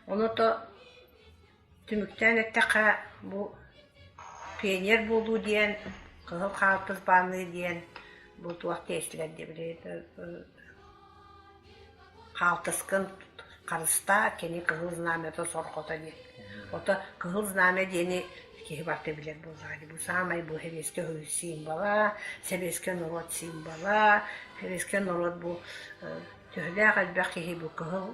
Ону то Түмүктээн эттэххэ, бу пионер буолуу диэн, кыһыл хаалтыс баанныы диэн бу туох тиэстилэр диэбили хаалтыскын харыстаа, кини кыһыл знамята сорҕото диэн. Ото кыһыл знамя диэни киһи барыта билэр буоллаҕа дии. Бу саамай бу сэбиэскэй символа, сэбиэскэй норуот символа, сэбиэскэй норуот бу төһөлөөх элбэх киһи бу кыһыл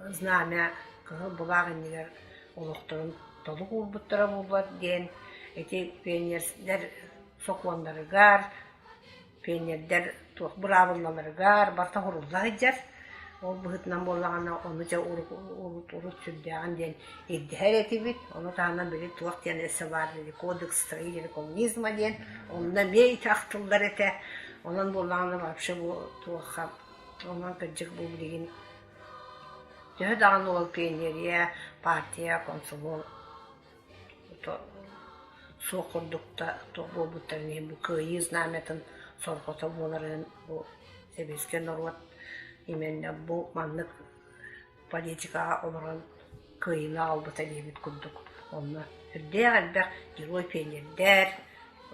знамя кыһыл былаах иннигэр олохторун толук уурбуттара буолбат диэн ити пионердар сокуоннарыгар, пионердар туох быраабылаларыгар барыта сурулла сылдьар. Ол быһыытынан буоллаҕына ону дьэ урут урут сүрдээҕин диэн ирдэһэр этибит. Ону таһынан били туох диэн өссө баар кодекс строителей коммунизма диэн онно эмиэ ити ахтыллар этэ. Онон буоллаҕына вообще бу туохха онон кырдьык бу билигин Төһө даҕаны ол пионерия, партия, комсомол суох курдук да туох буолбуттарын иһин бу кыайыы знамятын сорҕото буоларын бу сэбиэскэй норуот именно бу маннык политикаҕа олорон кыайыыны аҕалбыта диэбит курдук онно сүрдээх элбэх герой пионердэр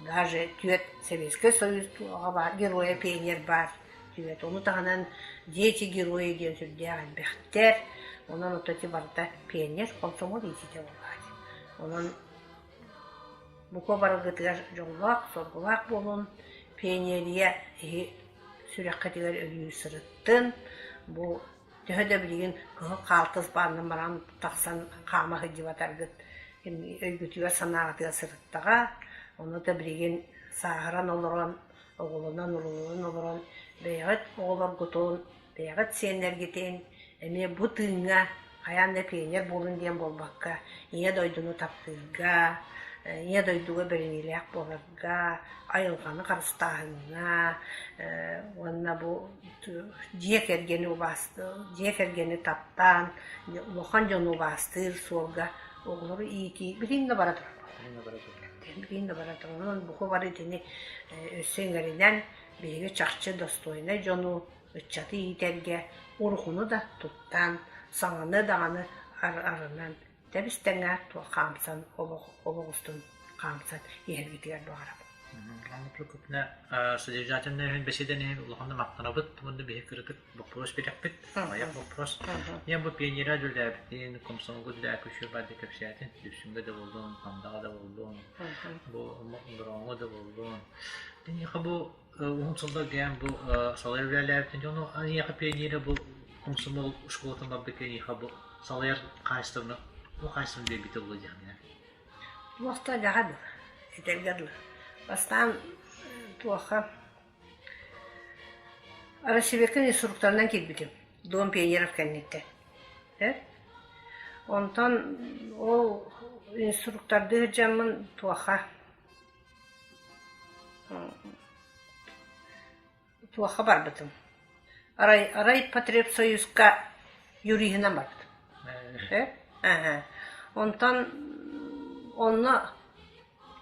даже түөрт Советскай Союз туоҕа баар геройа пионер баар түөрт ону таһынан дети герои диэн сүрдээх элбэхтэр онон ото ити барыта пионер комсомол иитиитэ буоллаҕа онон бука барыгытыгар дьоллоох соргулаах буолун пионерия иһи сүрэххитигэр өрүү сырыттын бу Төһө да билигин кыһыл хаалтыс баанынан баран тахсан хаама сылдьыбатаргыт өйгүтүгэр-санааҕытыгар сырыттаҕа. Ону да билигин сааһыран олорон, оҕолонон-урууланан олорон бэйэҕит оҕолоргутун, бэйэҕит сиэннэргитин эмиэ бу тыыҥҥа хайаан да пионер буолун диэн буолбакка, Ийэ дойдуну таптыырга, Ийэ дойдуга бэриниилээх буоларга, айылҕаны харыстааһыҥҥа уонна бу дьиэ кэргэни дьиэ кэргэни таптаан, улахан дьону убаастыыр суолга оҕолору иитии билигин да бара турар. Билигин да бара турар. Онон бука бары итини өссө иҥэринэн биһиги чахчы достойнай дьону, ыччаты иитэргэ урукуну да туттан, саҥаны даҕаны арынан тэбис-тэҥэ туох хаамсан олох олох устун хаамсан иһэргитигэр баҕарабын. Анна Прокопьевна содержательнай үһүн бэсиэдэн иһин улаханнык махтанабыт уонна биһи кырытык боппуруос бирэхпит, аҕыйах боппуруос. Ийэм бу пионера үлэлээбитин, комсомолга үлэлээбит үчүгэй баар кэпсээтин, Дүпсүҥҥэ да буоллун, Тандаҕа да буоллун, бу Бороҕоҥҥо да буоллун. Киниэхэ бу уһун сылларга эн бу салайар үлэлээбитин дьону эйиэхэ пионера бу комсомол школатын барбыт эйиэхэ бу салайар хаачыстыбаны бу хаачыстыбаны биэрбитэ буолуо диэххинэ. Туохта дьаҕа дылы, этэргэ дылы. Бастаан туохха Российскай инструкторынан киирбитим, Дом пионеров кэнниттэн. Онтон ол инструктордыы сылдьаммын туохха туохха барбытым. Арай Райпотребсоюзка юриһынан барбытым. Э? Онтон онно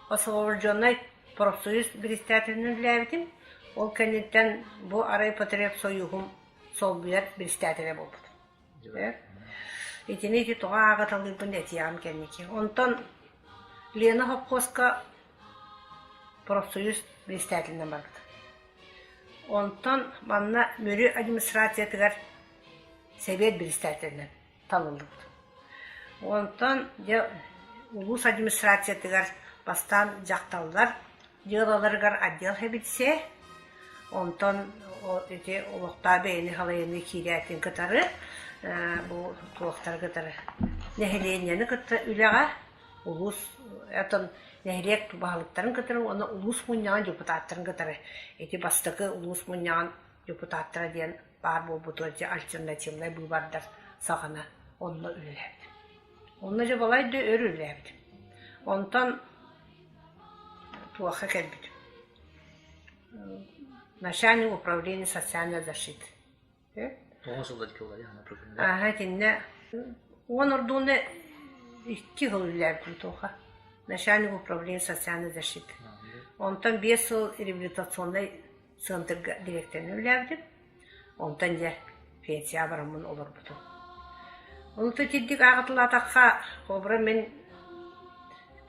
освобожденнай профсоюз председателинэн үлэлээбитим. Ол кэнниттэн бу Райпотребсоюһум солбуйар председателэ буолбутум. Э? Итини ити тоҕо ааҕыталыырбын этиэҕим кэнники. Онтон Лена хопхуоска профсоюз председателинэн барбытым. Онтон манна Мүрү администрациятыгар сэбиэт председателинэн талыллыбытым. Онтон дьэ улуус администрациятыгар бастаан дьахталлар дьыалаларыгар отдел сэбиэдиссэйэ, онтон ити олохтоох бэйэни салайыныы киирээтин кытары бу туохтары кытары нэһилиэнньэни кытта үлэҕэ улуус атын нэһилиэк баһылыктарын кытары уонна улуус мунньаҕын депутаттарын кытары ити бастакы улуус мунньаҕын депутаттара диэн баар буолбутугар дьэ альтернативнай быыбардар саҕана онно үлэлээбит. Онно дьэ балай да өр үлэлээбит. Онтон туохха кэлбит. Начальник управления социальной защиты. Ааһа итиннэ уон ордууну икки сыл үлэлээбитим туоха. Начальник управления социальной защиты. Онтон 5 сыл реабилитационнай центрга дириэктэринэн үлэлээбитим. Онтон дьэ пенсияҕа бараммын олорбутум. Онто итирдик ааҕытылаатахха, холобура мин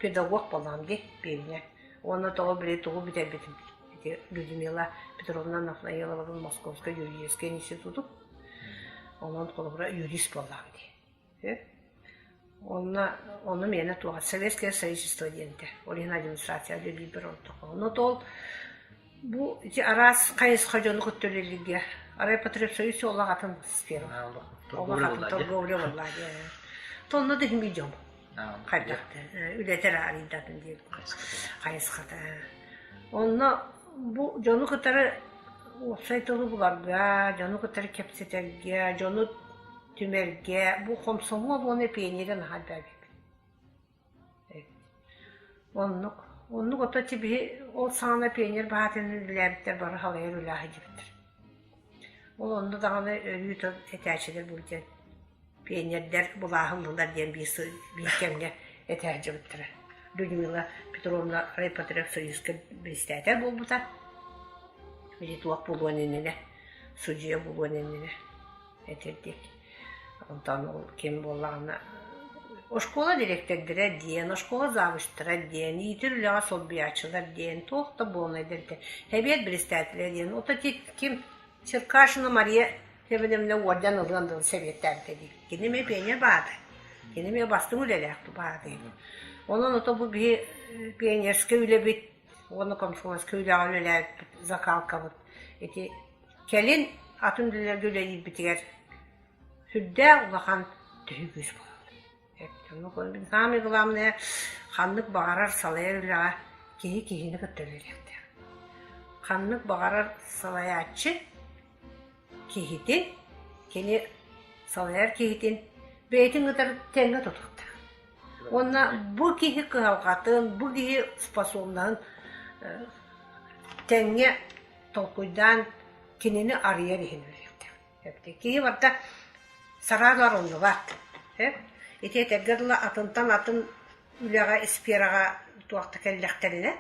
педагог буоллаҕым дии пиэнньэ. Уонна тоҕо били тугу бүтэрбитим ити Людмила Петровна Нафнаилованы Московскай юридическай институту. Онон холобура юрист буоллаҕым дии. Онно ону миэнэ туох Советское строительство диэн этэ. Ол иһин администрация үлэлиирбэр ордук. Ону ол бу ити араас хайысха дьону кытта үлэлииргэ арай потребсоюз олох атын сфера. Олох атын торговля буолла диэн. Тонна да иһин дьон. Хайдах үлэтэ эрэ арыйдатын диэн хайысхата. Онно бу дьону кытары уопсай тылы буларга, дьону кытары кэпсэтэргэ, дьону түмэргэ бу хомсомуол уонна пионерия наһаа элбээбит. Оннук. Оннук ото биһи ол саҕана пионер баһаатын үлэлээбиттэр бары халайар үлэ сылдьыбыттар. Ол онно даҕаны өрүү этээччилэр бу диэн Пионердэр былааһыллылар диэн биир сыл биир кэмҥэ этэ сылдьыбыттара. Людмила Петровна райпотребсоюзка председатель буолбута. Били туох буолуон иннинэ, судьуйа буолуон иннинэ этирдик. Онтон ол ким буоллаҕына оскуола дириэктэрдэрэ диэн, оскуола завучтара диэн, иитэр үлэҕэ солбуйааччылар диэн, туох да буолунайдар этэ. Сэбиэт председателэ диэн, ото ким Черкашина Мария Федоровна уордьан ылыан дылы сэбиэттээбитэ дии. Кини эмиэ пионер баата. Кини эмиэ бастыҥ үлэлээх баата. Онон ото бу биһи пионерскай үлэбит уонна комсомольскай үлэҕэ үлэлээбиппит закалкабыт ити кэлин атын үлэлэргэ үлэлиирбитигэр сүрдээх улахан төһүү күүс буолар. Самое главное ханнык баҕарар салайар үлэҕэ киһи киһини кытта үлэлиэхтээх. Ханнык баҕарар салайааччы киһитин, кини салайар киһитин бэйэтин кытары тэҥҥэ тутуохтаах. Уонна бу киһи кыһалҕатын, бу киһи способнаһын тэҥҥэ толкуйдаан кинини арыйар иһин үлэлиэхтээх. Киһи барыта сараалар оннубат. Ити этэргэ дылы атынтан атын үлэҕэ, сфераҕа туохта кэллэхтэринэ,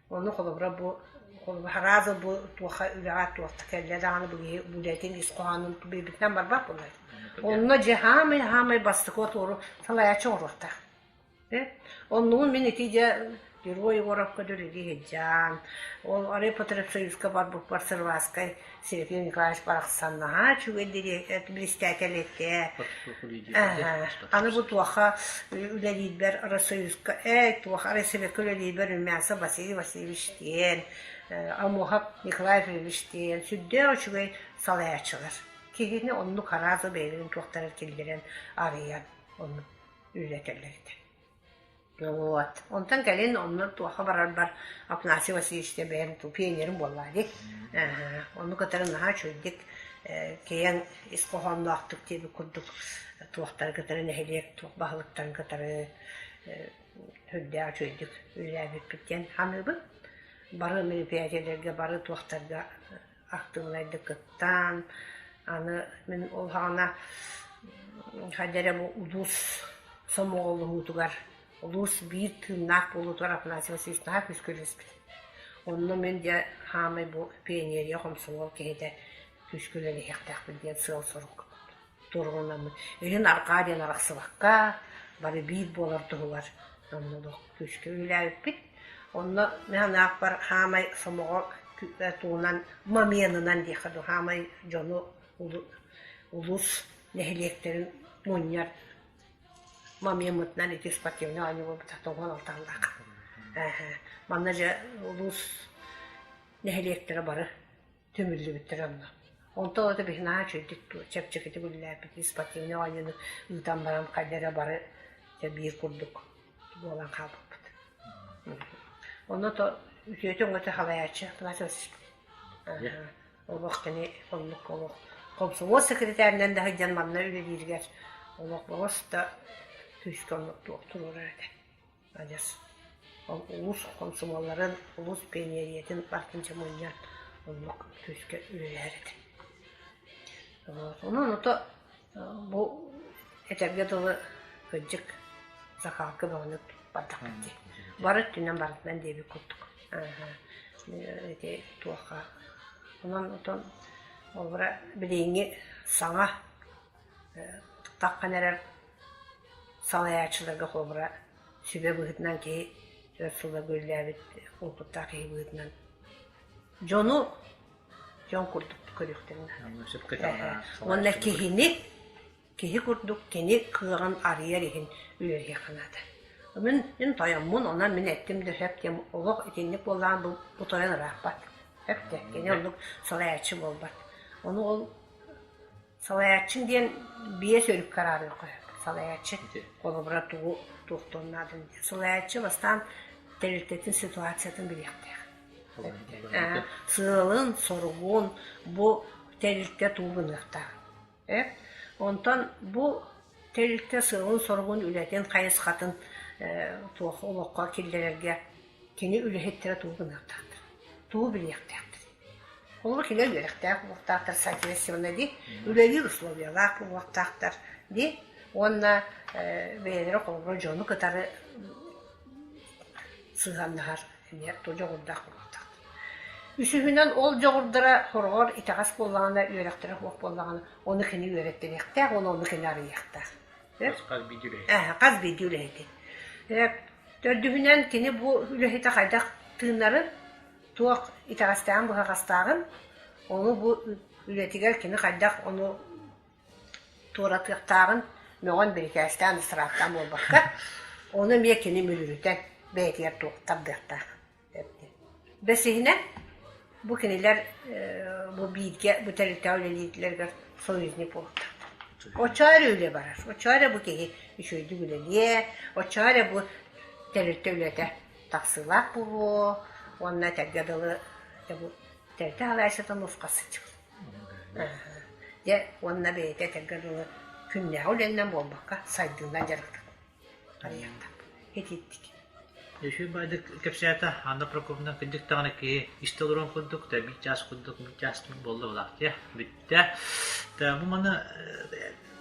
ону холобура бу холобура бу туохха үлэҕэ туохта кэллэ даҕаны бу киһи үлэтин ис хоһоонун билбитинэн барбат буолар. Онно дьэ хаамай-хаамай бастакы отуору салайааччы оҥоруохтаах. Оннугун мин ити дьэ Герой Егоровка үлэлии сылдьан, ол Райпотребсоюзка барбыппар Сырваскай Серафим Николаевич барахсан наһаа үчүгэй председатель этэ. Аны бу туоха үлэлиирбэр Россоюзка ээ туоха Райсоветка үлэлиирбэр Румянцев Василий Васильевич диэн, Амуохап Николай Ефимович диэн сүрдээх үчүгэй салайааччылар. Киһини оннук араас бэйэлэрин туохтарын киллэрэн арыйан оннук үлэтэллэр этэ. Вот. Онтон кэлин онно туохха барарбар Афанасий Васильевичка бэйэм пионерым буоллаа дии. Ону кытары наһаа үчүгэйдик киэҥ ис хоһоонноохтук диэбит курдук туохтары кытары нэһилиэк туох баһылыктарын кытары сүрдээх үчүгэйдик үлэлээбиппит диэн саныыбын. Бары мероприятиелэргэ, бары туохтарга актыыбынайдык кыттан, аны мин ол саҕана хайда эрэ бу улуус сомоҕолоһуутугар, улуус биир тыыннаах буолуутугар Афанасий Васильевич наһаа күүскэ үлэлэспит. Онно мин дьэ хаамай бу пионерия хомсомуол киһитэ күүскэ үлэлэһиэхтээхпин диэн сыал-сорук туруорунаммын. Илин арҕаа диэн арахсыбакка, бары биир буолар туһугар онно олох күүскэ үлэлээбиппит. Онно мин санаахпар хаамай сомоҕо тугунан моменынан диэххэ дуу, хаамай дьону улуус нэһилиэктэрин мунньар момеммытынан ити спортивнай оонньуу буолбута тоҕуон алталлаах. Манна дьэ улуус нэһилиэктэрэ бары түмүллүбүттэрэ онно. Онтон ото биһи наһаа үчүгэйдик чэпчэкитик үлэлээбит спортивнай оонньууну ыытан баран хайда эрэ бары дьэ биир курдук буолан хаалбыппыт. Онно то үтүөтэ өҥөтө халайааччы Афанасий Васильевич. Олох кини оннук олох комсомол секретарынан да сылдьан манна үлэлииригэр олох просто күүскэ оннук туох туруорар этэ. Адьас ол улуус хомсомуолларын, улуус пионериятын барытын мунньан оннук күүскэ үлэлэһэр этэ. Онон ото бу этэргэ дылы кырдьык закалка бөҕөнү бардахпыт дии. Бары өттүнэн барытынан диэбит курдук. Ити туохха. Онон отон холобура билиҥҥи саҥа таххан эрэр салайааччыларга холобура сүбэ быһыытынан киһи өр сылларга үлэлээбит уопуттаах киһи быһыытынан дьону дьон курдук көрүөхтэрин наада. Уонна киһини киһи курдук кини кыаҕын арыйар иһин үлэлиэххэ наада. Мин мин тойоммун, онон мин эттим да сөп диэн олох итинник буоллаҕына бу, бу тойон ырааппат. Сөп да, кини оннук салайааччы буолбат. Ону ол Салайааччыҥ диэн биэс өрүккэ араарыахха сөп. Салайааччы холобура тугу туохтуон наадын диэн. Салайааччы бастаан тэрилтэтин ситуациятын билиэхтээх. Сыалын, соругун бу тэрилтэ тугу гыныахтаах. Онтон бу тэрилтэ сыалын-соругун, үлэтин хайысхатын туох олоххо киллэрэргэ кини үлэһиттэрэ тугу гыныахтаахтар, тугу билиэхтээхтэр. Холобур, кинилэр үөрэхтээх буолуохтаахтар, соответственно дии, үлэлиир условиялаах буолуохтаахтар дии уонна бэйэлэрэ холобура дьону кытары сыһыаннаһар эмиэ дьоҕурдаах буолуохтаахтар. Үсүһүнэн, ол дьоҕурдара хороҕор итэҕэс буоллаҕына, үөрэхтэрэ суох буоллаҕына, ону кини үөрэттэриэхтээх уонна ону кини арыйыахтаах. Хас биирдии үлэһит. Хас биирдии үлэһити. Төрдүһүнэн, кини бу үлэһитэ хайдах тыынарын туох итэҕэстээҕин-быһаҕастааҕын, ону бу үлэтигэр кини хайдах ону туоратыахтааҕын мөҕөн бирикээстээн ыстырааптаан буолбакка, ону эмиэ кини мүлүрүтэн бэйэтигэр туох тардыахтаах. Бэсиһинэн, бу кинилэр бу бииргэ бу тэрилтэҕэ үлэлииллэригэр союзник буолуохтаахтар. Оччо эрэ үлэ барар, оччо эрэ бу киһи үчүгэйдик үлэлиэ, оччо эрэ бу тэрилтэ үлэтэ тахсыылаах буолуо уонна этэргэ дылы бу тэрилтэ салайааччыта нусхас сылдьыбыт. Дьэ уонна бэйэтэ этэргэ дылы күннээҕи үлэннэн буолбакка сайдыынан дьарыктанар арыйахтаах ититтик. Үчүгэй баайдык кэпсээтэ Анна Прокопьевна кырдьык даҕаны киһи истэ олоруон курдук да биир чаас курдук биир чаас буолла булаахтыйа бүттэ. Да бу маны.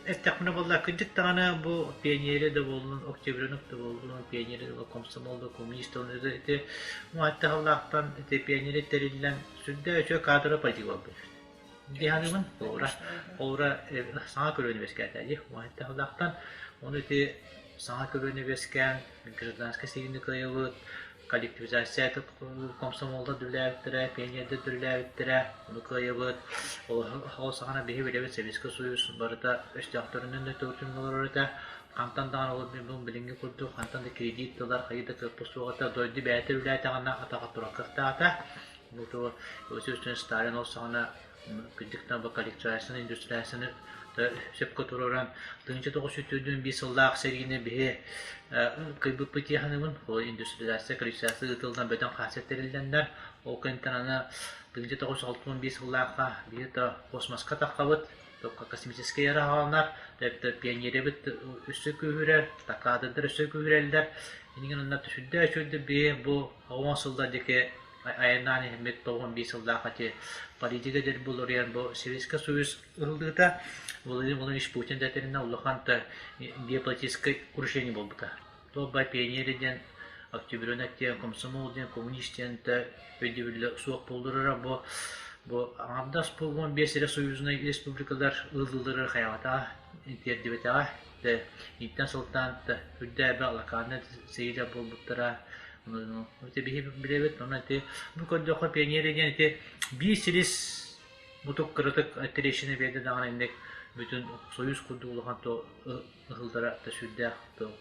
Эттэхпинэ буолла, кырдьык даҕаны бу пионерия да буоллун, октябренок да буоллун, пионерия да комсомол да, коммунист да буоллун, ити муһаттаһаллаахтан ити пионерия тэриллэн сүрдээх үчүгэй каадыры политика буолбут. Дии саныыбын. Холобура, холобура саҥа көлүөнэ үөскээтэ дии. Муһаттаһаллаахтан ону ити саҥа көлүөнэ үөскээн гражданскай сэриини кыайабыт, коллективизация комсомоллар үлэлээбиттэрэ, пионердар үлэлээбиттэрэ, ону кыайабыт. Ол саҕана биһи билэбит Советский Союз барыта өстөөхтөрүнэн да төрүтүн олорор этэ. Хантан даҕаны ол билиҥҥи курдук хантан да кредит ылар, хайыы да кыахпыт суох этэ. Дойду бэйэтэ үлэлээтэҕинэ атаҕа турар кыахтаах этэ. Бу Иосиф Сталин ол саҕана кырдьыктан бу коллективизацияны, индустриализацияны сөпкө туруоран 1945 сыллаах сэриини биһи кыйбыппыт дии саныыбын. Ол индустриализация, коллективизация ыытыллан бөдөҥ хааччах тэриллэннэр, ол кэнниттэн аны 1965 сыллаахха биһи то космоска таххабыт, космическай эра хааланар, пионерябыт өссө күүһүрэр, кадрдар өссө күүһүрэллэр. Инигин онно сүрдээх үчүгэйдик биһи бу 10 сыллар диэки айаннаан иһиммит 95 сыллаах ити политика диэн булуруйан бу Советский Союз ыллыыта Владимир Владимирович Путин да этэринэн улахан да геополитическай крушение буолбута. Туолбай пионеры диэн октябренок диэн комсомол диэн коммунист диэн да өйдөбүллэ суох буолларара бу бу аҥардас бу 15 эрэ союзнай республикалар ыллыылары хайаҕатаҕа тиэрдибэтэҕэ да иттэн сылтаан да үрдээбэ локальнай сэриилэр буолбуттара. Ити биһи билэбит, онон ити бу көрдөххө пионерия диэн ити биир силис мутук кыратык трещина биэрдэ даҕаны инник бүтүн союз курдук улахан то ыһыллара да сүрдээх то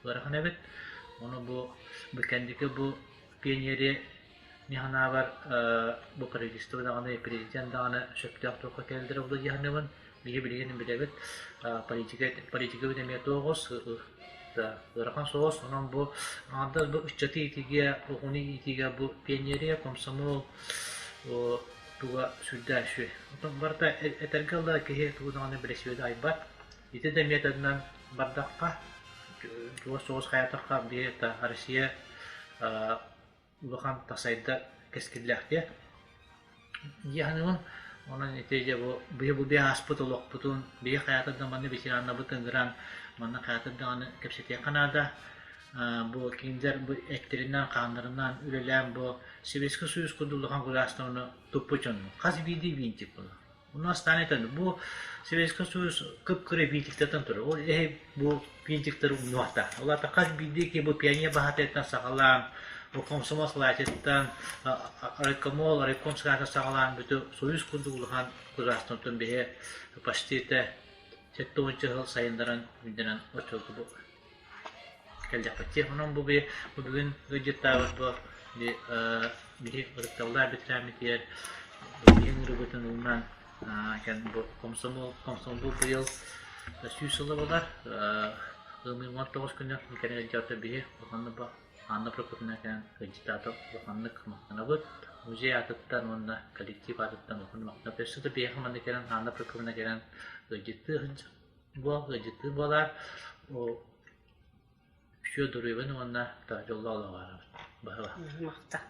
ыарахан эбит. Ону бу бу кэнники бу пионерия мин санаабар бу правительство даҕаны президент даҕаны сөптөөх туохха кэлэллэрэ буолуо дии саныыбын. Биһи билигин билэбит политика политикабыт эмиэ туох ыарахан соҕус. Онон бу аҥардас бу ыччаты иитиигэ, оҕону иитиигэ бу пионерия, комсомол туга сүрдээх үчүгэй. Оттон барыта этэргэ дылы киһи тугу даҕаны бэлэсипиэди айбат. Ити да методынан бардахха, туга соҕус хайаатахха биһи Россия улахан тасайда кэскиллээх диэ. Дии саныыбын. Онон ити дьэ бу биһи бу биһи ааспыт олохпутун, биһи хайаатар да манна ветераннарбыт ыҥыран, манна хайаатар даҕаны кэпсэтиэххэ наада. Бу кинилэр бу эттэринэн-хааннарынан үлэлээн бу Советский Союз курдук улахан государствоны туппут дьоннор. Хас биирдии винтик буолар. Ону астаан этэн, бу Советский Союз кып-кыра винтиктэртэн турар. Ол эһи бу винтиктэр умнуохтаах. Ол аата хас биирдии киһи бу пионер баһаатайыттан саҕалаан, бу комсомол салаатыттан, райкомол, райком салаатыттан саҕалаан бүтү Союз курдук улахан государствотун биһи почти это 70 сыл сайыннаран үрдэнэн оччолорго бу кэллэхпит. Онон бу би бу бүгүн ыалдьыттаабыт бу биһи ырытталлаах бэтэрээммитигэр биһи ыҥырыбытын ылынан бу комсомол комсомол быйыл 100 сыла буолар 19 күнү кэлэн илдьэ биһи улаханнык Анна Прокопьевна кэлэн ыалдьыттаата улаханнык махтанабыт. Музей аатыттан уонна коллектив аатыттан улаханнык махтанабыт. Өссө да биһиэхэ манна кэлэн Анна Прокопьевна кэлэн ыалдьыттыы Бу ыалдьыттыы буолаар үчүгэй доруобуйаны уонна дьоллоох олоҕу баҕарабыт. Баһыыба. Махтал.